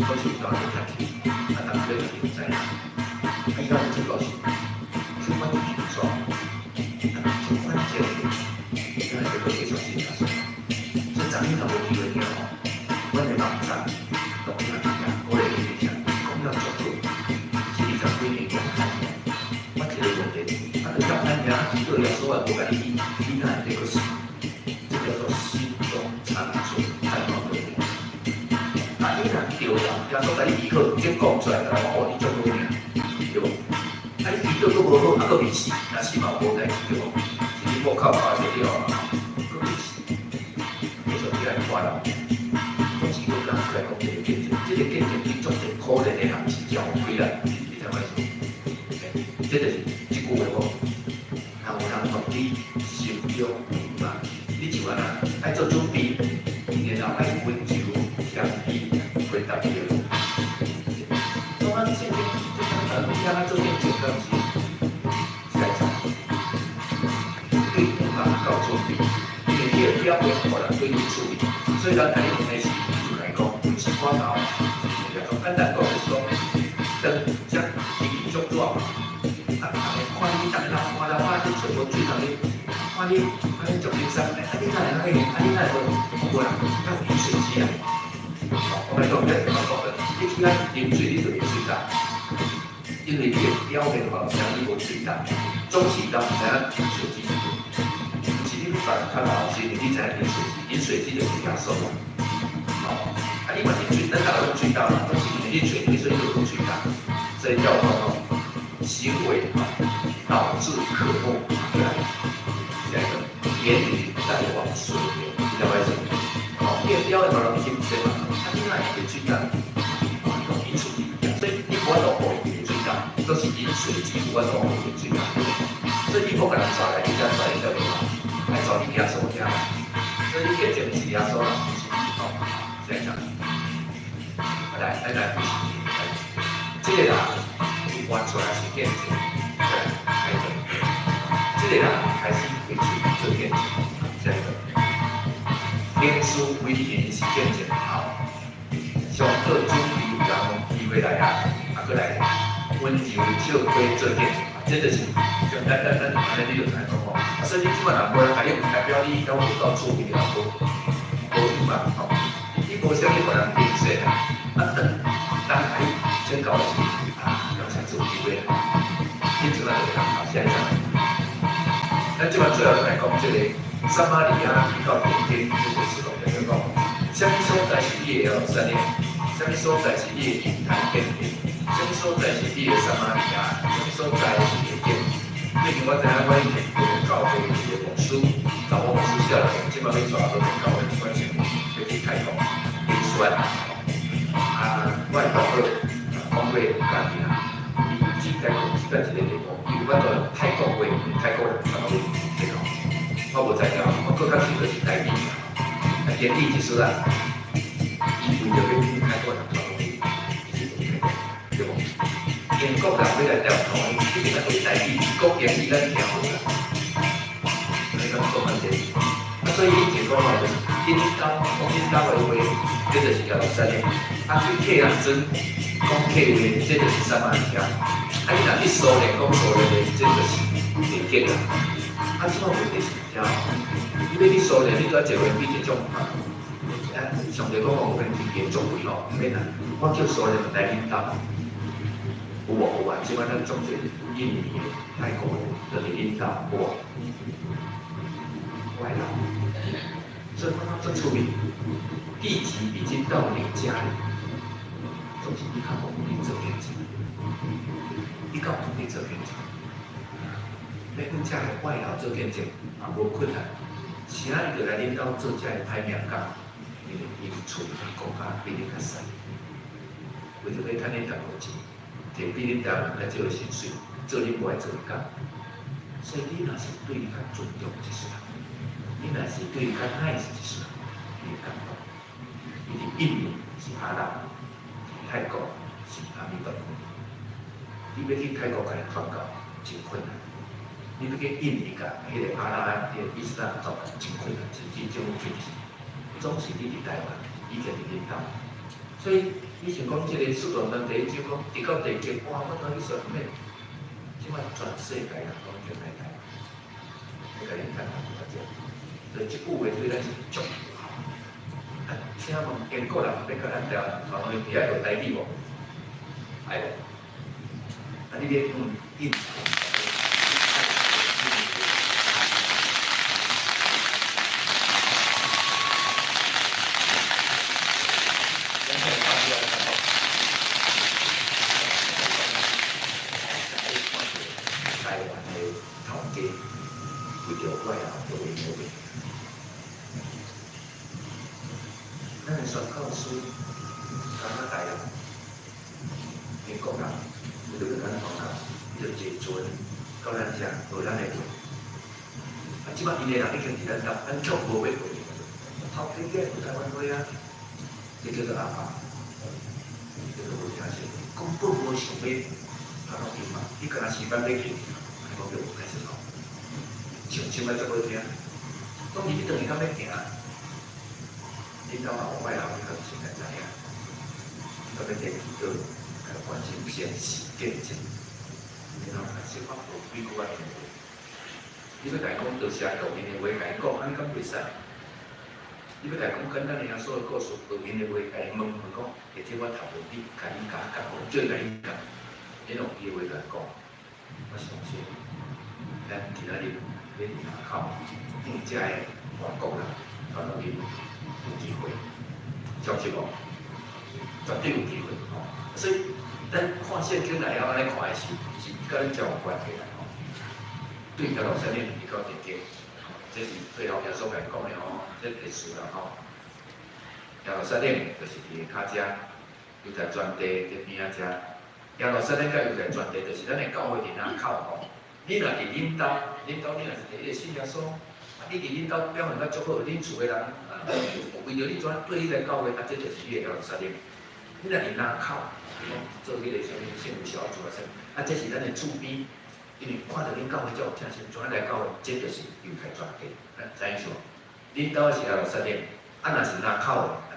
攏是有當咧踢去，啊，當時咧就毋知。啊，伊講這個是，這款就是怎？啊，這款這個，伊講這個繼續信耶穌。所以昨日若無機會聽吼，阮的網站錄音聽，我會去聽，講了足好，是20幾年前看的。我一個問題，啊，就咁簡單，基督耶穌也無共你醫，你哪會閣死？這叫做心中常存盼望的。啊，你若著人，耶穌共你醫好，這講出來，就講哦，你足好命，對無？啊，你醫倒閣無好，啊，閣未死，若死嘛無代誌，對無？是你無靠靠就對啊，閣未死。所以你愛看人，總是閣講出來講這個見證，這個見證對足濟可憐的人是真有虧啦，你知影意思？這就是這句話講，若有人問你心中向望，你就按怎愛做準備，然後愛溫柔謙卑回答伊個問題。當咱聖經這簡單，你聽咱做見證，敢毋是？下一張，對向望到準備，因為你的表現予人對你處理，所以咱共你問的時，你就共伊講，毋是我𠢕，是耶穌。簡單講就是講，當這天氣足熱，啊，逐个看你，逐个人看啦，看你揣無水通你，看你，看你足輕鬆，啊，你哪會按呢？啊，你哪會無？無啦，咱有飲水機啦。好，我來講，這怎麼講的？你去遐啉水，你就啉水焦，因為你的表面予人知你無喙焦，總是人毋知影飲水機，毋是你去較老實，你知影飲水機，飲水機就是耶穌啦。吼，啊你嘛是喙，咱逐个攏喙焦嘛，總是因為你喙，所以你就講喙焦。所以叫講吼，行為導致渴慕。來，下一個，言語帶往水流，聽到沒？吼，你的表面予人欣賞嘛，啊你哪會喙焦？飲水機，所以你無法度予伊喙焦，都是飲水機無法度予伊喙焦。所以你無共人帶來，你才帶去倒位嘛，愛帶去耶穌遐。所以你見證是耶穌啦，毋是你吼。下一張，來，來來，來，這個人伊活出來是見證，來，下一個，這個人開始開喙做見證，下一個，行事為人是見證好，上好準備有人講機會來啊，啊，閣來溫柔笑虧做見證，這就是像咱按呢你就知影講吼，啊，所以你這擺若無人共你，毋代表你敢無夠出名啊，無無有嘛吼，你無啥物予人認識啊，啊等當共你宣告的時，啊，剛才做機會來，你這擺就會當好，下一張。咱這擺最後來講這個撒瑪利亞去到天頂這個事，就講，啥物所在是你的耶路撒冷？啥物所在是你的猶太變地？啥物所在是你的撒瑪利亞？啥物所在是你的殿？最近我知影，我以前教會一個牧師，查某牧師少年，這擺欲帶和平教會這款青年，欲去泰國演說。啊，我的同學講過家己啦，伊只該講只該一個題目，伊有法度用泰國話，泰國人差不多這個，我無知影，我閣較清楚是台語。啊，言語一說啊，伊為著欲去泰國人差不多，伊是講泰國，對無？英國人欲來台灣，一定愛講台語，講英語咱聽無啦。所以講講較濟，啊，所以以前講吼，就是恁兜講恁兜的話，這就是耶路撒冷。啊，去客人陣講客話，這就是撒瑪利亞。啊，你若去蘇聯講蘇聯話，這就是地鐵啦。啊，這擺問題是啥？你欲去蘇聯，你拄仔坐飛機這種啊，上帝講我免飛機足貴吼，毋免啦。我叫蘇聯來恁兜，有無？有啊，這擺咱總濟印尼的、泰國的，就佇恁兜，有無？外勞，所以我感覺足趣味。地極已經到你家裡，總是你較無努力做見證，你較無努力做見證，欲阮遮的外勞做見證也無困難，啥伊就來恁兜做遮的歹名工，因為𪜶厝國家比恁較細，為著欲趁恁淡薄錢，摕比恁台灣較少的薪水，做恁無愛做的工。所以你若是對伊較尊重一絲，你若是對伊較 nice 一絲，伊會感動。伊佇印尼是阿拉，泰國是阿彌陀佛。你欲去泰國共伊傳教，真困難。你欲去印尼共彼個阿拉彼個伊斯蘭傳教，真困難，甚至政府禁止。總是你佇台灣，以前佇恁兜。所以以前講這個使徒行傳第一章講，直到地極，哇！我當去說咩？這擺全世界人攏叫來台灣，欲共恁談談較濟。所以這句話對咱是足有效。啊，請問英國人欲共咱台灣傳講，伊佇遐學台語無？愛無？啊，你欲用印？台灣的頭家為著外勞做因的話，咱的宣教師敢若台人、英國人，為著欲共咱傳教，伊就坐船到咱遮學咱的話。啊，這擺𪜶的人已經佇咱兜，咱卻無欲學。頭家囝學台灣話啊，這叫做阿爸，這個無聽說，根本無想欲按怎伊嘛，你敢若時間欲去，講叫無開始講，唱唱來足好聽，當伊你轉去敢欲行，恁兜嘛有外勞，你可先來知影，你敢欲提祈禱，來關心先是見證，然後開始我無幾句仔聽過，你欲共伊講多謝舊年的話，共伊講，按呢敢袂使？你欲共伊講簡單的耶穌的故事，學𪜶的話，共伊問問講，或者我頭路你共你共講，叫伊共你講，你用伊的話共講，我相信，咱今仔日咧伫林口，向遮的外國人傳福音有機會，相信無？絕對有機會吼。所以咱看聖經來曉按呢看的是，是佮咱真有關係啦吼。對耶路撒冷一到地極，這是最後耶穌共講的吼，這歷史啦吼。耶路撒冷就是佇跤遮，猶太全地佇邊仔遮。耶路撒冷佮猶太全地，就是咱的教會佇林口吼。你若佇恁兜，恁兜你若是第一个信耶穌，啊，你佇恁兜表現甲足好，恁厝的人啊，為著你怎對你來教會，啊，這就是你的耶路撒冷。你若佇林口，講做彼個啥物聖母小組啊啥，啊，這是咱的厝邊，因為看著恁教會才有疼心，怎來教會，這就是猶太全地，知影意思無？恁兜是耶路撒冷，啊，若是林口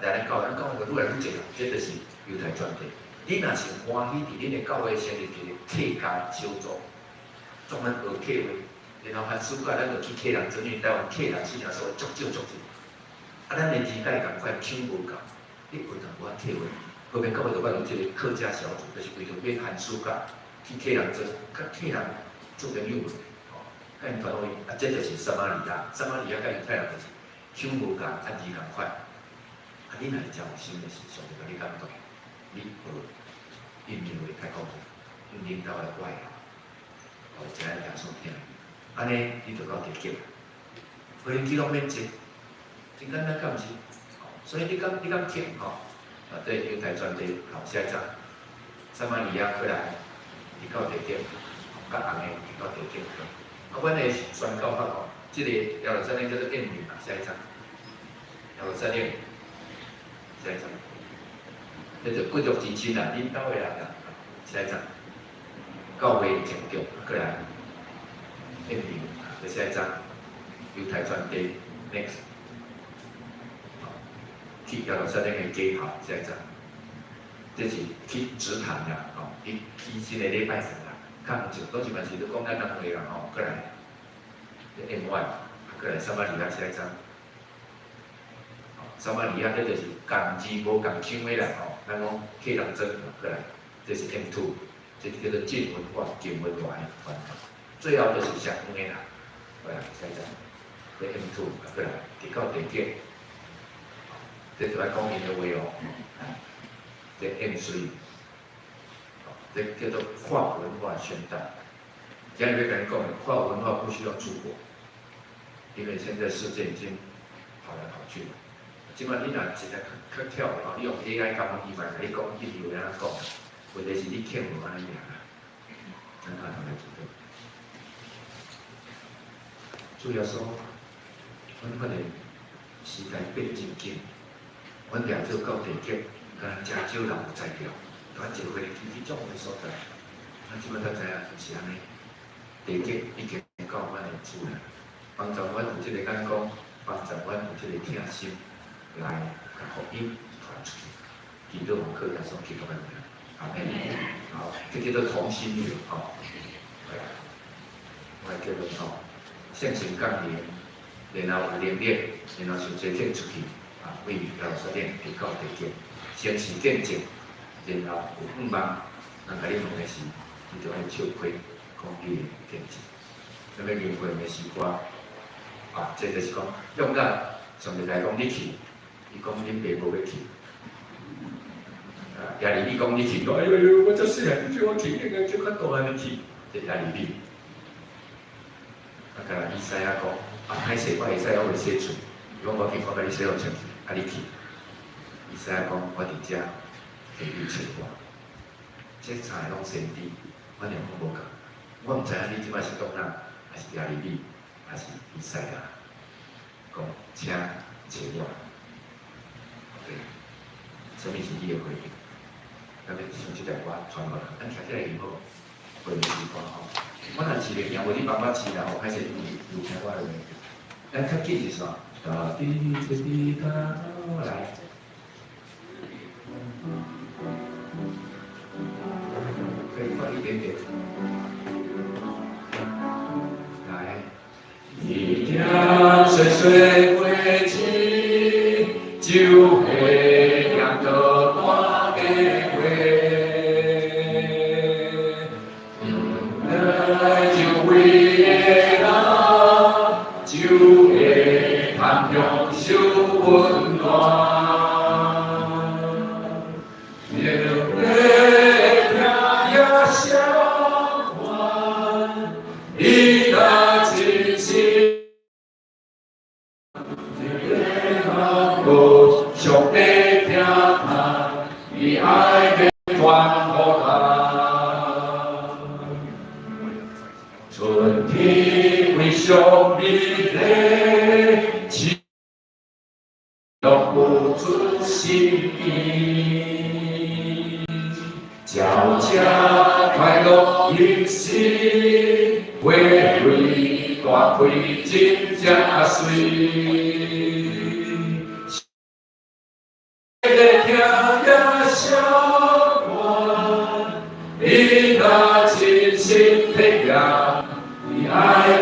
的，來咱教會，咱教會就愈來愈濟人，這就是猶太全地。你若是歡喜佇恁的教會成立一個客家小組，專門學客話，然後寒暑假咱就去客人村，因為台灣客人信耶穌足少足少，啊，咱的二代仝款搶無夠，你學淡薄仔客話，後面教會就捌有這個客家小組，就是為著欲寒暑假去客人村，佮客人做朋友，吼，佮𪜶傳福音，啊，這就是撒瑪利亞，撒瑪利亞佮猶太人就是搶無仝，啊，字仝款，啊，你若是真有心的是，上帝共你感動，你學印尼話泰國話，用恁兜的外語，予知影耶穌疼，按呢你就到地極。回應記攏免錢，真簡單，敢毋是？所以你敢聽吼？啊，對，猶太全地，好，下一張，撒瑪利亞過來，一到地極，較紅的一到地極。啊，阮的宣教法吼，這個耶路撒冷叫做燕林嘛，下一張，耶路撒冷，下一張，叫做骨肉之親啦，恁兜的人啦，下一張，教會情局過來，燕林，閣下一張，猶太全地，next。去耶路撒冷的家校，下一張，這是去植堂啦，吼，去去新的禮拜堂啦，較毋少，當時嘛是咧講咱人話啦，吼，過來，M1，啊，過來撒瑪利亞下一張，撒瑪利亞這就是仝字無仝腔的啦，吼，咱講客人村過來，這是 M2，這叫做近文化、近文化的傳統，最後就是上遠的啦，過來下一張，這 M2，啊，過來，直到地極。這就愛講𪜶的話哦，這 M3，這叫做跨文化宣道。今日欲共你講，跨文化不需要出國，因為現在世界已經跑來跑去了。這擺你若一個較較巧的吼，你用 AI 共伊嘛共你講，印尼話按怎講？問題是你聽無按呢爾啦。咱共同來祈禱。主耶穌，阮發現時代變真緊。阮掠做到地極，敢若誠少人有才調，阮一回去去足遠的所在。咱這擺才知影，毋是按呢。地極已經到阮的厝內，幫助阮有這個眼光，幫助阮有這個疼心，來共福音傳出去。祈禱奉靠耶穌基督的名，阿們。好，這叫做同心力吼。我來結論吼，聖神降臨，然後有能力，然後受差遣出去。啊，為耶路撒冷直到地極，先是見證，然後有向望。人共你問的是，你就愛笑虧，講你的見證。啥物靈魂的詩歌？啊，這就是講，勇敢，上帝來講你去，伊講恁爸無欲去。啊，耶利米講你去，講哎呦呦，我這細漢，你叫我去，應該叫較大漢的去，這耶利米。啊，敢若以賽亞講，啊，歹勢，我會使我袂洗喙，伊講我去，我共你洗予清氣，啊，你去。以賽亞講，我佇遮，替你揣我。這三個攏先知，阮兩個無仝。我毋知影你這擺是約拿，還是耶利米，還是以賽亞？講，請揣我。OK，啥物是你的回應？咱欲唱這條歌傳予人，咱徛起來就好，回應詩歌吼。我若飼袂行，無你幫我飼啦吼，歹勢有聽我的話。咱較緊是啥？哒滴這滴哒哆來。可以快一點點。來。一點細細過去。就會念著大計劃。來就為的人，就會通享受溫暖。熱咧聽也相關，你若真心。上帝疼他，伊愛欲傳予人。春天非常美麗，秋樂付出心意，鸟声快樂迎新，花蕊大開真正媠。聽也相關，你若真心體驗，伊愛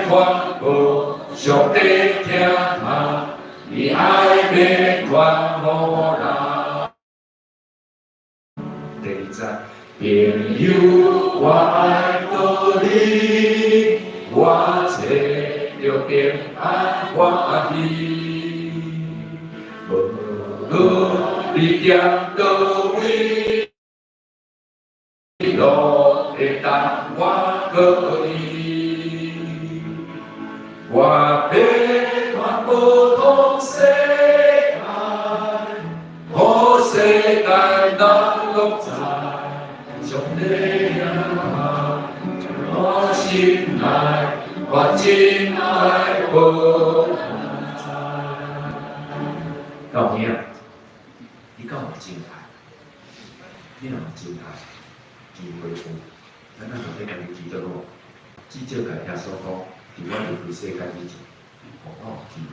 傳播，上帝疼他，伊愛欲傳予人。第二節，朋友，我愛顧你，我找著平安歡喜，無論你踮佗位，攏會當我顧你。我欲傳播通世界，予世界人攏知，上帝疼我心內，我真愛予人知。老兄，你敢有真愛？你若有真愛，機會有，咱咱就欲共你祈禱好，至少共耶穌講，佇我離開世間以前，予我有機會，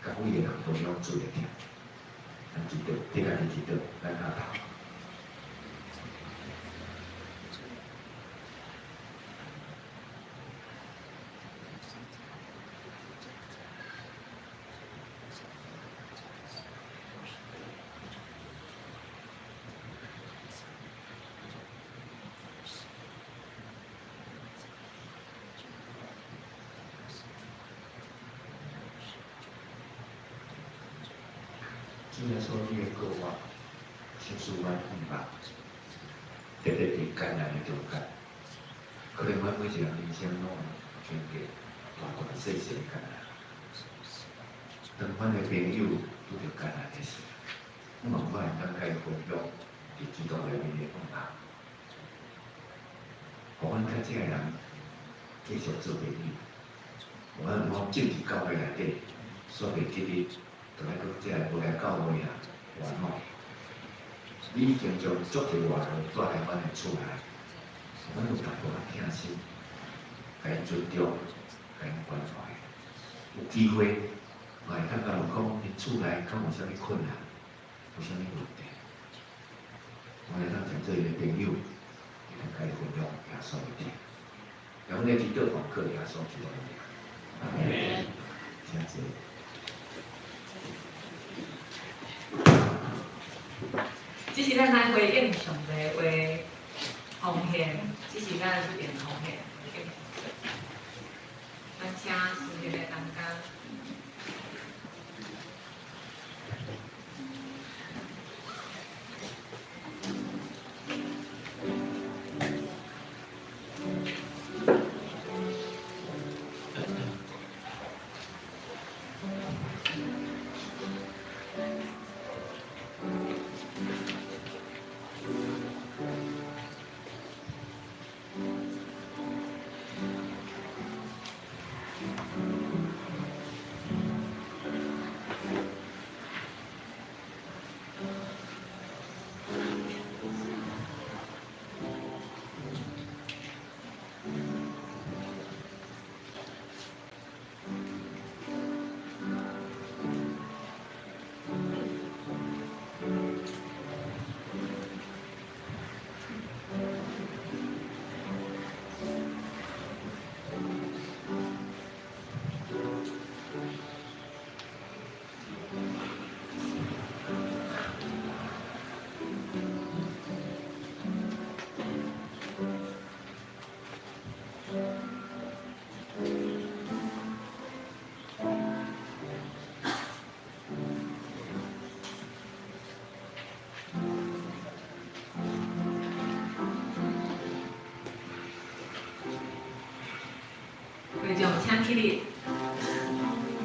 共每个人分享主的疼。咱祈禱，替家己祈禱，咱徛頭。主耶穌，你會顧我，請恕阮毋捌，特別佇艱難的中間，可能阮每一个人人生攏有經過大大細細的艱難。當阮的朋友拄著艱難的時，阮嘛有法會當共伊分享佇基督內面的盼望，予阮佮這个人繼續做朋友，予阮有講進入教會內底，煞袂記得。就來講，這个無來教會啊，煩惱。你已經將足濟外勞帶來阮的厝內，阮有淡薄仔疼心，共𪜶尊重，共𪜶關懷。有機會，嘛會當共問講，𪜶厝內敢有啥物困難，有啥物問題，我會當誠做𪜶的朋友，會當共伊分享耶穌的疼。讓阮的祈禱奉靠耶穌基督的名，阿們。請坐。只是咱來回應上帝的話奉獻，只是咱這邊奉獻。咱請司儀來當家。會長請起立。請坐。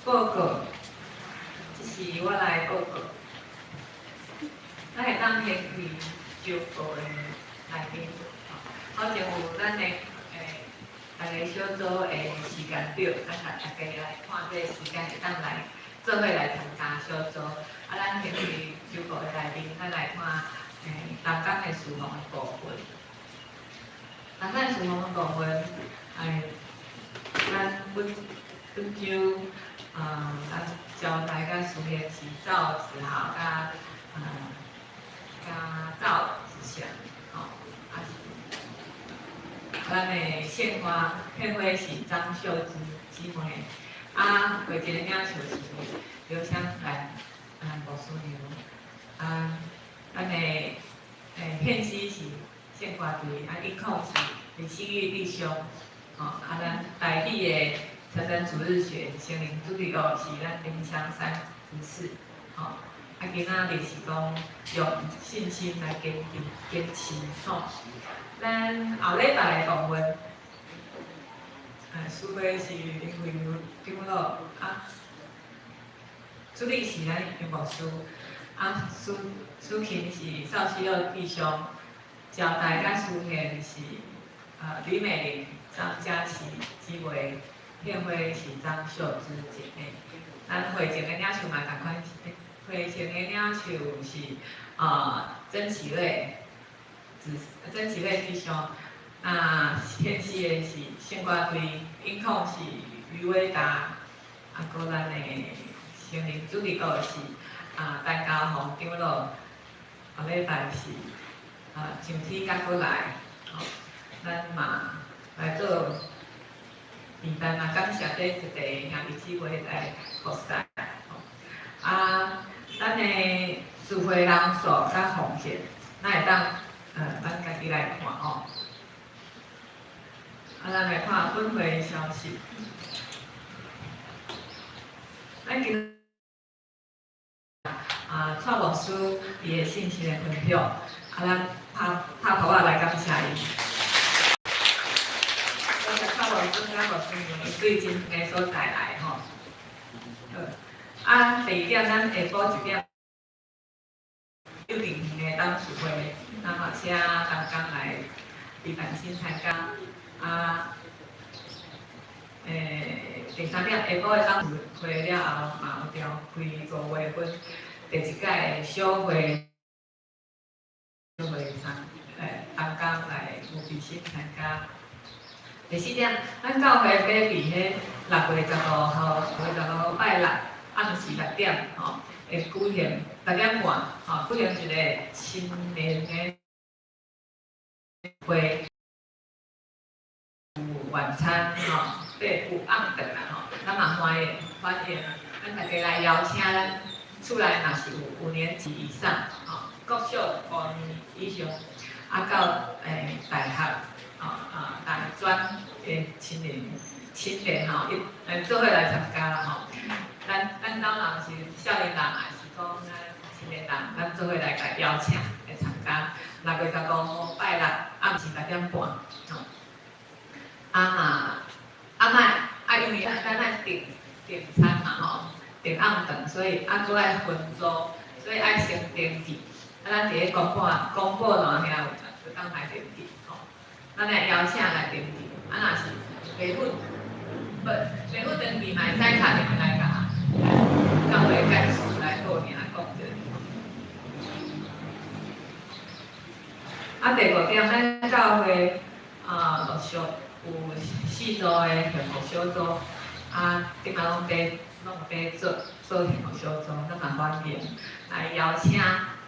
報告，這是我來報告。咱會當先開周報的內面，頭前有咱的逐个小組的時間表，咱大家來看這個時間會當來做伙來參加小組。啊，咱先開周報的內面，咱來看東港的事奉的部分。東港事奉的部分，咱本本週咱招待佮事業是趙子豪佮趙子祥，吼，啊是，咱的獻花獻花是張秀芝姊妹，啊，會前的領袖是劉香蘭牧師娘，啊，咱的獻詩是聖歌隊，啊，音控是李新玉弟兄，吼，啊，咱台語的成人主日學聖靈主日學是咱林香山執事，吼，啊，今仔日是講用信心來堅持堅持，吼。咱後禮拜的部分，司會是林慧茹長老，啊，主日是咱楊牧師，啊，司司琴是邵希樂弟兄，招待佮司獻是李美玲、張佳琪姊妹。獻花是張秀芝姐妹，咱會前的領袖嘛仝款，會前的領袖是曾啟瑞，曾啟瑞弟兄，啊，獻詩的是聖歌隊，音控是余偉達，啊，閣咱的聖靈主日學是陳家宏長老，後禮拜是上天甲過來，吼，咱嘛來做。平台嘛，感謝這一個兄弟姊妹來服侍，啊，咱的聚會人數佮奉獻，咱會當咱家己來看哦。啊，咱來看本會消息。咱今蔡牧師伊的信息的分享，啊，咱拍拍鼓仔來感謝伊。蔡牧師對真遠的所在來吼。啊，第二點，咱下晡一點，幼稚園的董事會，咱嘛請同工來李凡新參加。啊，第三點，下晡的董事會了後，嘛有召開5月份第一屆的小會，小會參同工來吳必新參加。第四點，咱教會欲佇彼6月15號，6月15拜六暗時6點，吼，會舉行6點半，吼，舉行一個青年的會，有晚餐，吼，對，有暗頓啦，吼，咱嘛歡迎歡迎，咱大家來邀請咱厝內若是有5年級以上，吼，國小5年以上，啊到大學。啊，大專的青年青年吼，一做伙來參加啦吼。咱咱老人是少年人，也是講咱青年人，咱做伙來共邀請來參加。6月15號拜六暗時6點半，吼。啊嘛，啊莫啊，因為咱愛訂訂餐嘛吼，訂暗頓，所以啊閣愛分組，所以愛先登記。啊，咱佇咧公布公布欄遐有就當來登記。咱來邀請來登記，啊，若是袂赴，不袂赴登記嘛，會使敲電話來共教會幹事來報名講者。啊，第五點，咱教會啊陸續有四組的幸福小組，啊，頂下攏佇做做幸福小組，咱嘛歡迎來邀請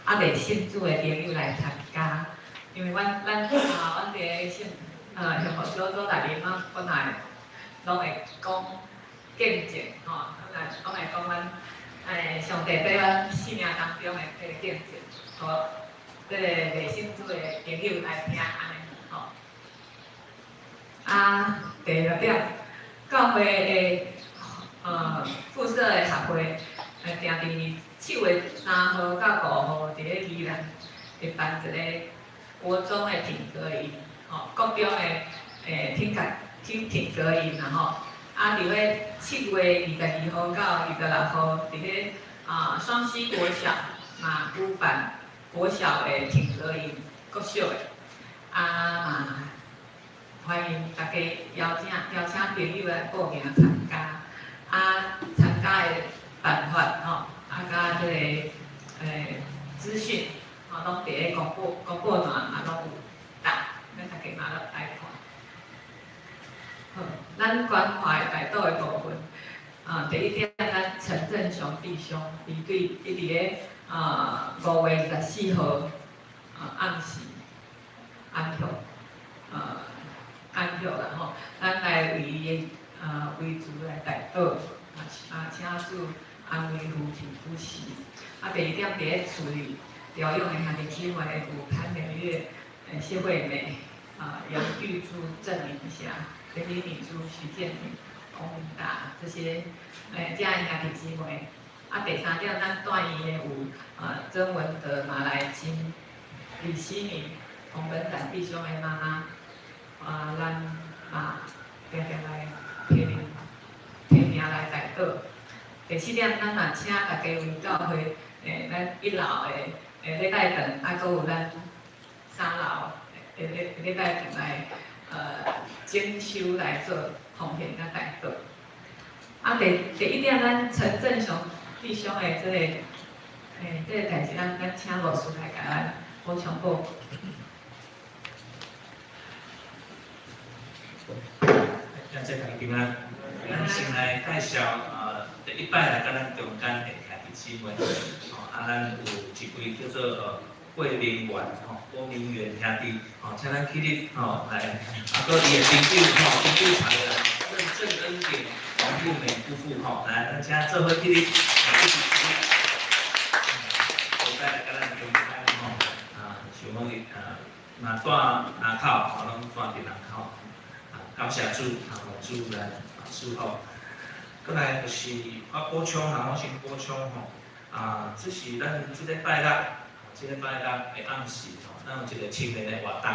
猶未信主的朋友來參加，因為阮咱啊，阮佇個幸福小組內面，阮本來攏會講見證吼，攏會講阮上帝對阮生命當中的這個見證，予這個未信主的朋友來聽按呢吼。啊，第六點，教會的附設的學會，定佇7月3號到5號，佇咧宜蘭會辦一個國中的品格營，吼，國中的品格營啦吼。啊，佇咧7月22號到26號，佇咧雙溪國小嘛舉辦國小的品格營，國小的，啊嘛歡迎大家邀請朋友來報名參加，啊，參加的辦法吼，啊，佮這個資訊，吼，攏佇咧公布欄嘛攏有打，咱大家嘛來看。好，咱關懷代禱的部分，啊，第一點，咱陳振雄弟兄，伊佇咧5月24號，暗時安息啦吼，咱來為伊的遺囑來代禱，啊，請主安慰扶持扶持。啊，第二點，佇咧厝裡療養的兄弟姊妹有潘美月、謝惠美、楊玉珠、鄭明霞、林李敏珠、徐建明、洪明達這些這樣兄弟姊妹。啊，第三點，咱住院的有曾文德、馬來金、李希明、洪本展弟兄的媽媽，啊，咱嘛定定來提名來代禱。第四點，咱嘛請大家為教會，咱一樓的禮拜堂，啊，閣有咱三樓的禮拜堂來整修來做奉獻佮代禱。啊，第一點，咱陳振雄弟兄的這個代誌，咱請牧師來共咱補充報告。感謝大家平安。咱先來介紹，第一擺來佮咱中間的兄弟姊妹，吼，啊，咱有一位叫做郭明元，吼，郭明元兄弟，吼，請咱起立，吼，來，啊，閣伊的朋友，吼，朋友帶來，鄭恩典、王富美夫婦，吼，來，咱請做伙起立，來，一起起立，第一擺來佮咱中間，吼，啊，想講伊，啊，若住林口，吼，攏住佇林口，啊，感謝主，啊，主來祝福。閣來就是我補充啦，我先補充吼，啊，這是咱這禮拜六，這禮拜六的暗時吼，咱有一個青年的活動，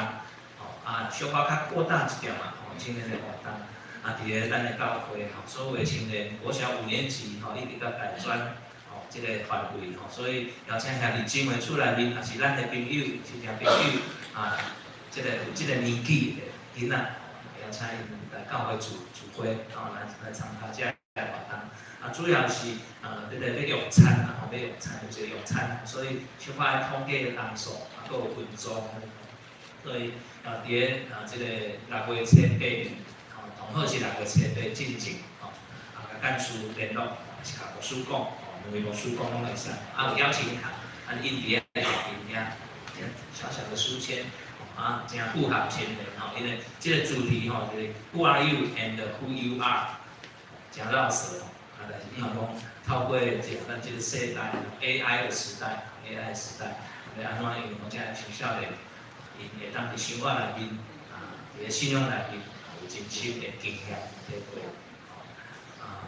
吼，啊，小可較擴大一點嘛，吼，青年的活動，啊，佇咧咱的教會吼，所有的青年，國小五年級吼，一直到大專，吼，這個範圍吼，所以邀請兄弟姊妹厝內面，也是咱的朋友、親戚朋友，啊，這個有這個年紀的囡仔，邀請𪜶來教會聚會，吼，來參加這個活動。啊，主要是這個欲用餐啦，吼，欲用餐，有一個用餐，所以小可愛統計人數，啊，閣有分組，所以啊，佇咧啊這個6月初八，吼，同好是6月初八進前，吼，啊，共幹事聯絡，是共牧師講，吼，兩位牧師講攏會使，啊，有邀請卡，啊，印佇咧後面遐，小小的書籤，啊，誠符合青年吼，因為這個主題吼，就是 Who are you and who you are，誠繞舌吼，啊，但是你若講透過這咱這個世代 AI 的時代，AI 時代，欲按怎用這青少年，𪜶會當佇生活內面，啊，佇咧信仰內面，有真深的經驗體會，啊，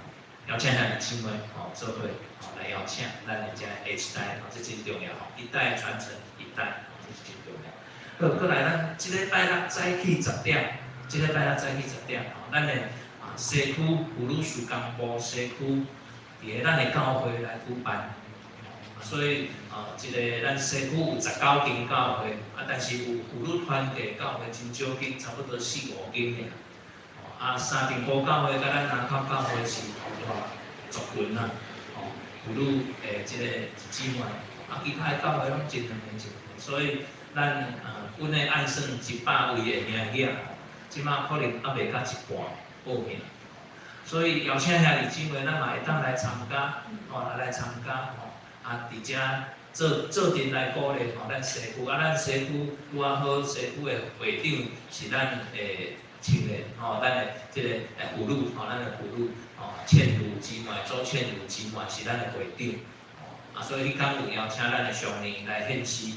邀請兄弟姊妹吼，做伙吼來邀請咱的這下一代，吼，這真重要吼，一代傳承一代，這是真重要。好，閣來咱這禮拜六早起十點，這禮拜六早起十點吼，咱的啊西區婦女事工部西區，佇咧咱的教會來舉辦，所以啊，這個咱西區有19間教會，啊，但是有婦女團契教會真少間，差不多四五間爾。啊，三重埔教會佮咱林口教會是同大族群啦，吼，婦女的這個姊妹，啊，其他的教會攏真兩個一個，所以咱阮的按算100位的兄弟，這馬可能猶未到一半報名，所以邀請兄弟姊妹，咱嘛會當來參加，吼，來參加，吼，啊，佇遮做做陣來鼓勵，吼，咱社區，啊，咱社區拄仔好，社區的會長是咱的青年，吼，咱的這个婦女，吼，咱的婦女，吼，倩如姊妹，周倩如姊妹是咱的會長，啊，所以彼工有邀請咱的常年來獻詩，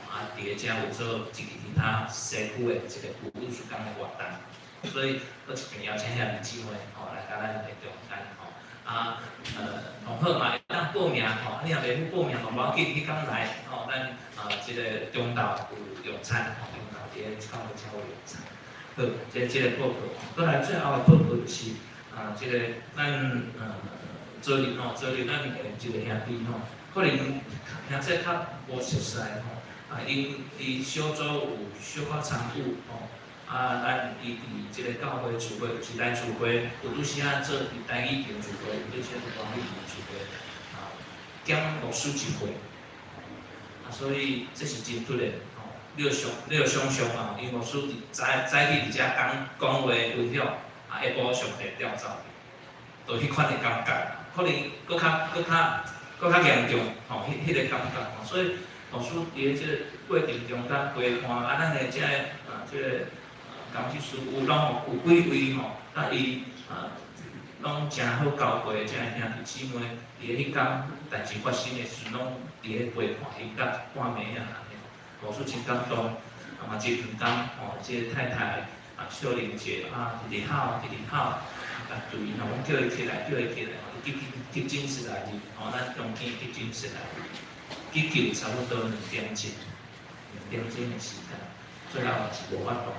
啊，佇咧遮有做一個其他社區的一個婦女事工的活動，所以閣一遍邀請兄弟姊妹，吼，來佮咱的中間，吼，啊，同好嘛會當報名，吼，你若袂赴報名嘛無要緊，彼工來，吼，咱啊，這个中晝有用餐，吼，中晝佇咧教會遮有用餐。好，這個報告，閣來最後的報告就是啊，這個咱昨日吼，昨日咱的一個兄弟吼，可能兄這較無熟似吼，啊，𪜶佇小組有小可參與吼，啊，咱伊佇這個教會聚會，就是來聚會，有拄時仔做佇台語場聚會，有拄時仔做華語場聚會，啊，減牧師一歲，啊，所以這是真突然。你有想象啊？因牧師佇早早起佇遮講講話分享，啊，下晡上帝調走去，就彼款的感覺，可能閣較閣較閣較嚴重，吼，彼個感覺，吼，所以牧師佇咧這個過程中間陪伴，啊，咱的這个啊，這個監事師有攏有幾位吼，啊，伊啊，攏誠好交過這个兄弟姊妹，佇咧彼工代誌發生的時陣，攏佇咧陪伴伊到半暝啊。牧師真感動，啊嘛真毋甘吼，這个太太啊，小玲姐啊，直直哭，直直哭，啊，對，吼，阮叫伊起來，叫伊起來，吼，急急急診室內面，吼，咱中間急診室內面，急救差不多2點鐘，2點鐘的時間，最後也是無法度，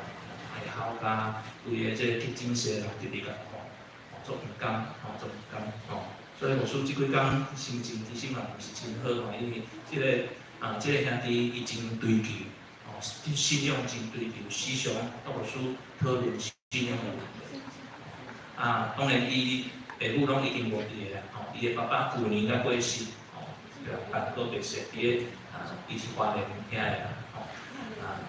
會哭甲規个這个急診室的人直直共看，吼，足毋甘，吼，足毋甘，吼，所以牧師這幾工心情其實嘛毋是真好，吼，因為這个。啊，這個兄弟伊真追求，吼，信仰真追求，時常佮牧師討論信仰的問題。啊，當然伊爸母攏已經無佇个啦，吼，伊的爸爸舊年才過世，吼，對啊，辦告別式，佇咧啊，伊是花蓮遐的啦，吼，啊，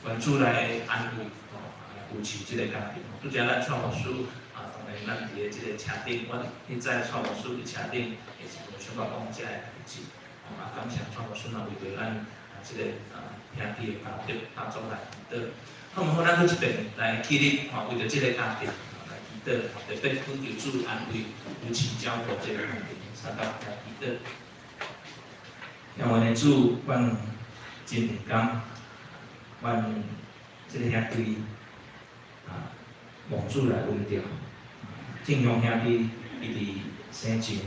願主來安慰，吼，來扶持這個家庭。拄才咱蔡牧師啊，當然咱佇咧這個車頂，阮彼早蔡牧師佇車頂也是有小可講這个代誌。啊，感謝蔡牧師嘛，為著咱啊這個啊兄弟的家庭家族來祈禱。好毋好？咱閣一遍來起立，吼，為著這個家庭來祈禱，特別懇求主安慰、扶持、照顧這個家庭，相共來祈禱。仰望的主，阮真毋甘，阮這個兄弟啊，蒙主來恩召，正雄兄弟伊佇生前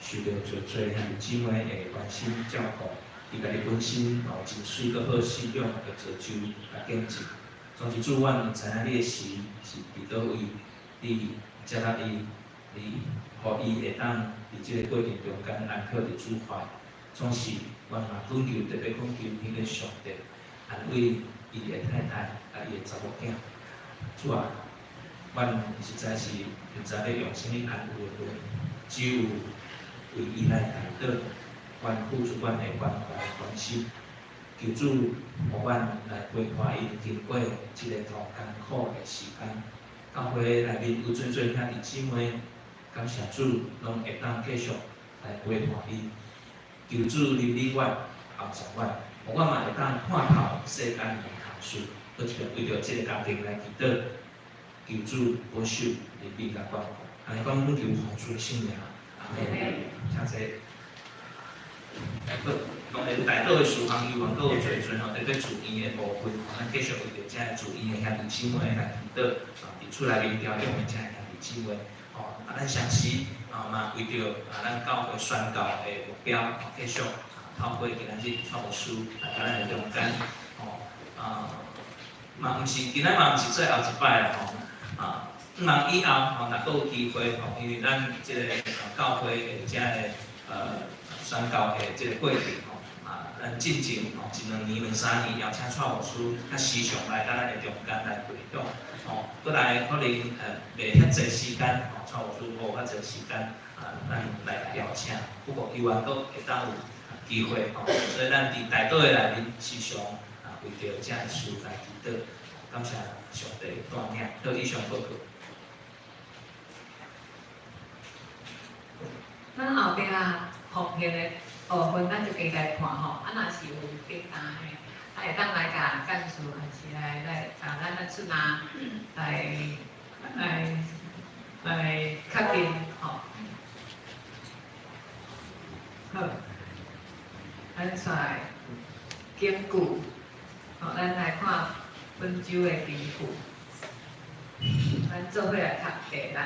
受著濟濟兄弟姊妹的關心照顧，伊家己本身嘛有真媠閣好信仰的造就佮見證。總之主，阮毋知影你的時是佇佗位，你接納伊，你予伊會當佇這個過程中間安息佇主懷。總是，阮嘛懇求，特別懇求彼个上帝安慰伊的太太佮伊的查某囝。主啊，阮實在是毋知欲用啥物安慰的話，只有為伊來代禱，阮付出阮的關懷關心，求主予阮來陪伴𪜶經過這个段艱苦的時間。教會內面有濟濟兄弟姊妹，感謝主，攏會當繼續來陪伴伊。求主憐憫阮，幫助阮，予阮嘛會當看透世間的難事，閣一遍為著這个家庭來祈禱，求主保守憐憫佮關顧。按呢講，懇求奉主的聖名，阿門。請坐。好，當然代禱的事項猶原閣有濟濟吼，特別住院的部分，咱繼續為著這个住院的兄弟姊妹來祈禱，啊，佇厝內面調養的這个兄弟姊妹，吼，啊，咱相時啊嘛為著啊咱教會宣教的目標，繼續透過今仔日蔡牧師來佮咱的中間，吼，啊，嘛毋是今仔嘛毋是最後一擺啦，吼，啊，毋通以後吼，若閣有機會吼，因為咱這個教會的這个宣教的這個過程吼，啊，咱進前吼一兩年、兩三年邀請蔡牧師較時常來佮咱的中間來分享，吼，閣來可能袂遐濟時間，吼，蔡牧師無遐濟時間啊，咱來邀請，不過猶原閣會當有機會吼，所以咱佇代禱的內面時常啊為著這个事來祈禱，感謝上帝帶領，好，以上報告。咱後壁奉獻的部分，咱就加來看吼。啊，若是有簡單的，啊會當來共幹事，還是來共咱的出納來確定吼。好，咱煞來根據，吼，咱來看本週的根據，咱做伙來讀題來。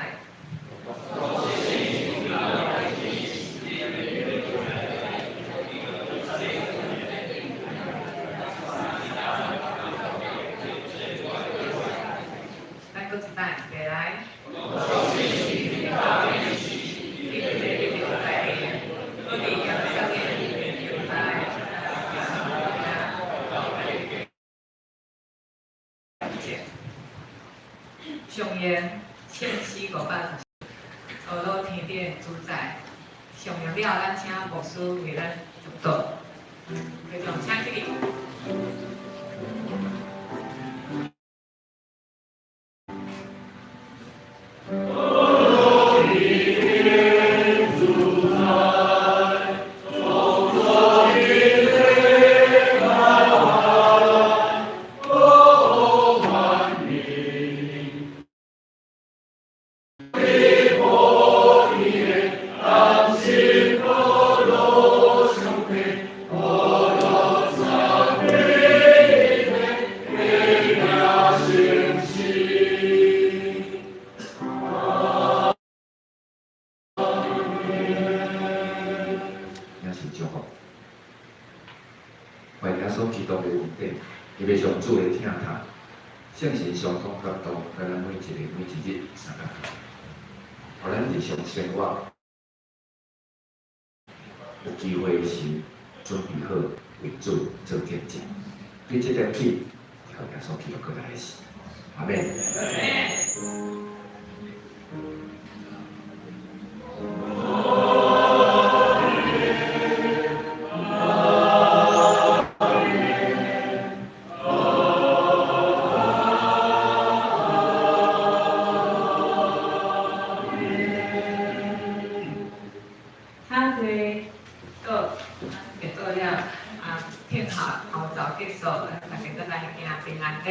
咱閣一擺，起來。上言千四五百阿耨天顶主宰，上言了，咱請牧師為咱祝禱。非常請起立。也是祝福。願耶穌基督的恩典，特別上主的疼痛，聖神相通感動，佮咱每一个每一日相共，予咱日常生活有機會時準備好為主做見證。對這點起，靠耶穌基督閣來時，阿們。哈對，好，結束了，啊，聽好，後晝結束，大家再來行平安禮。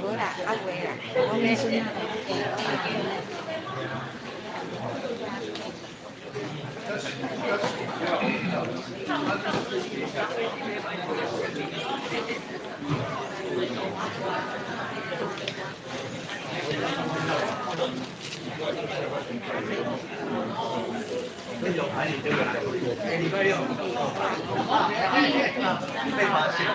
無啦，啊袂啦，我免。禮拜六。被發現。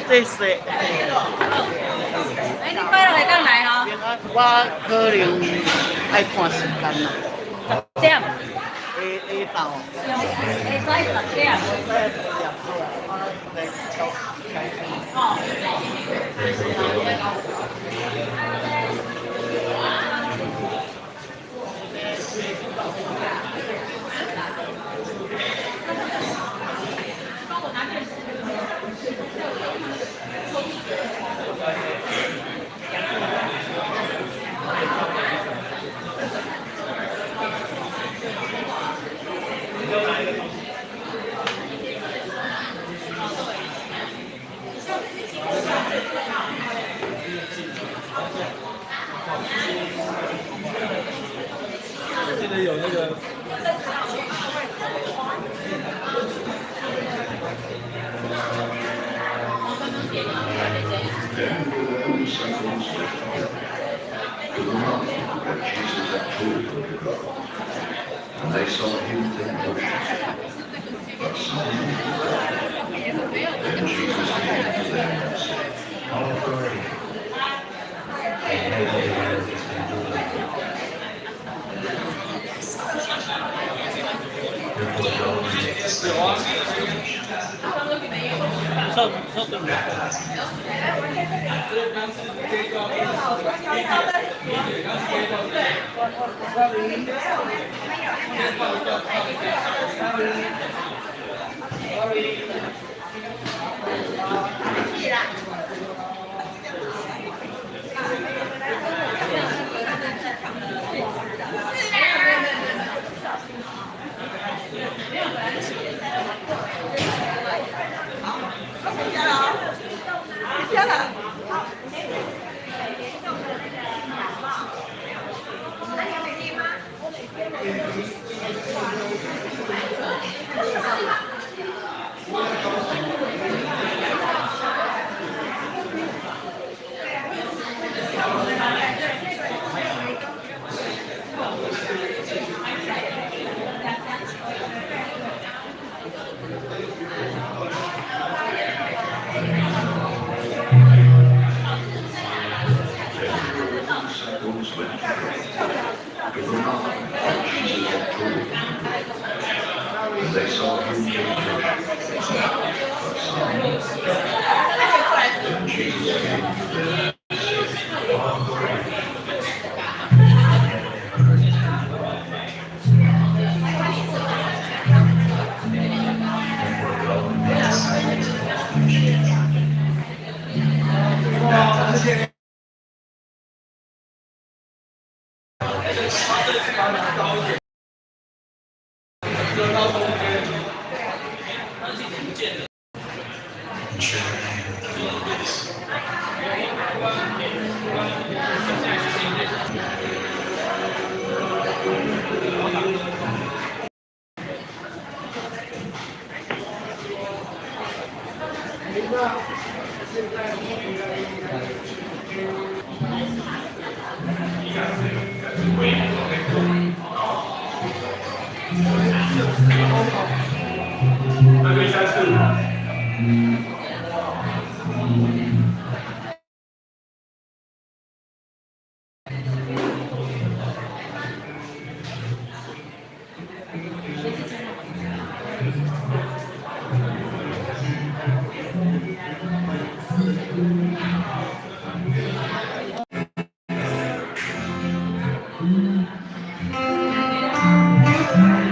這是。哎，你拜六會當來哦。我可能愛看時間啦。 10點。下下晝。下早10點。哦。記得有那個。 Then the disciples left him to the mountain that Jesus had told them to go. And they saw him they worshipped him, but some doubted. Then Jesus came to them and said, All authority in heaven and earth has been given to me. Therefore go and make disciples of all nations, baptizing them. Then the 11 disciples went to go to the mountain that Jesus had told them to go. And they saw him, they worshipped him, but some doubted. Then Jesus came to them and said, All authority in heaven and earth has been given to me. Therefore go and make disciples of all nations, baptizing And surely I am with you always. 那就下次。愛。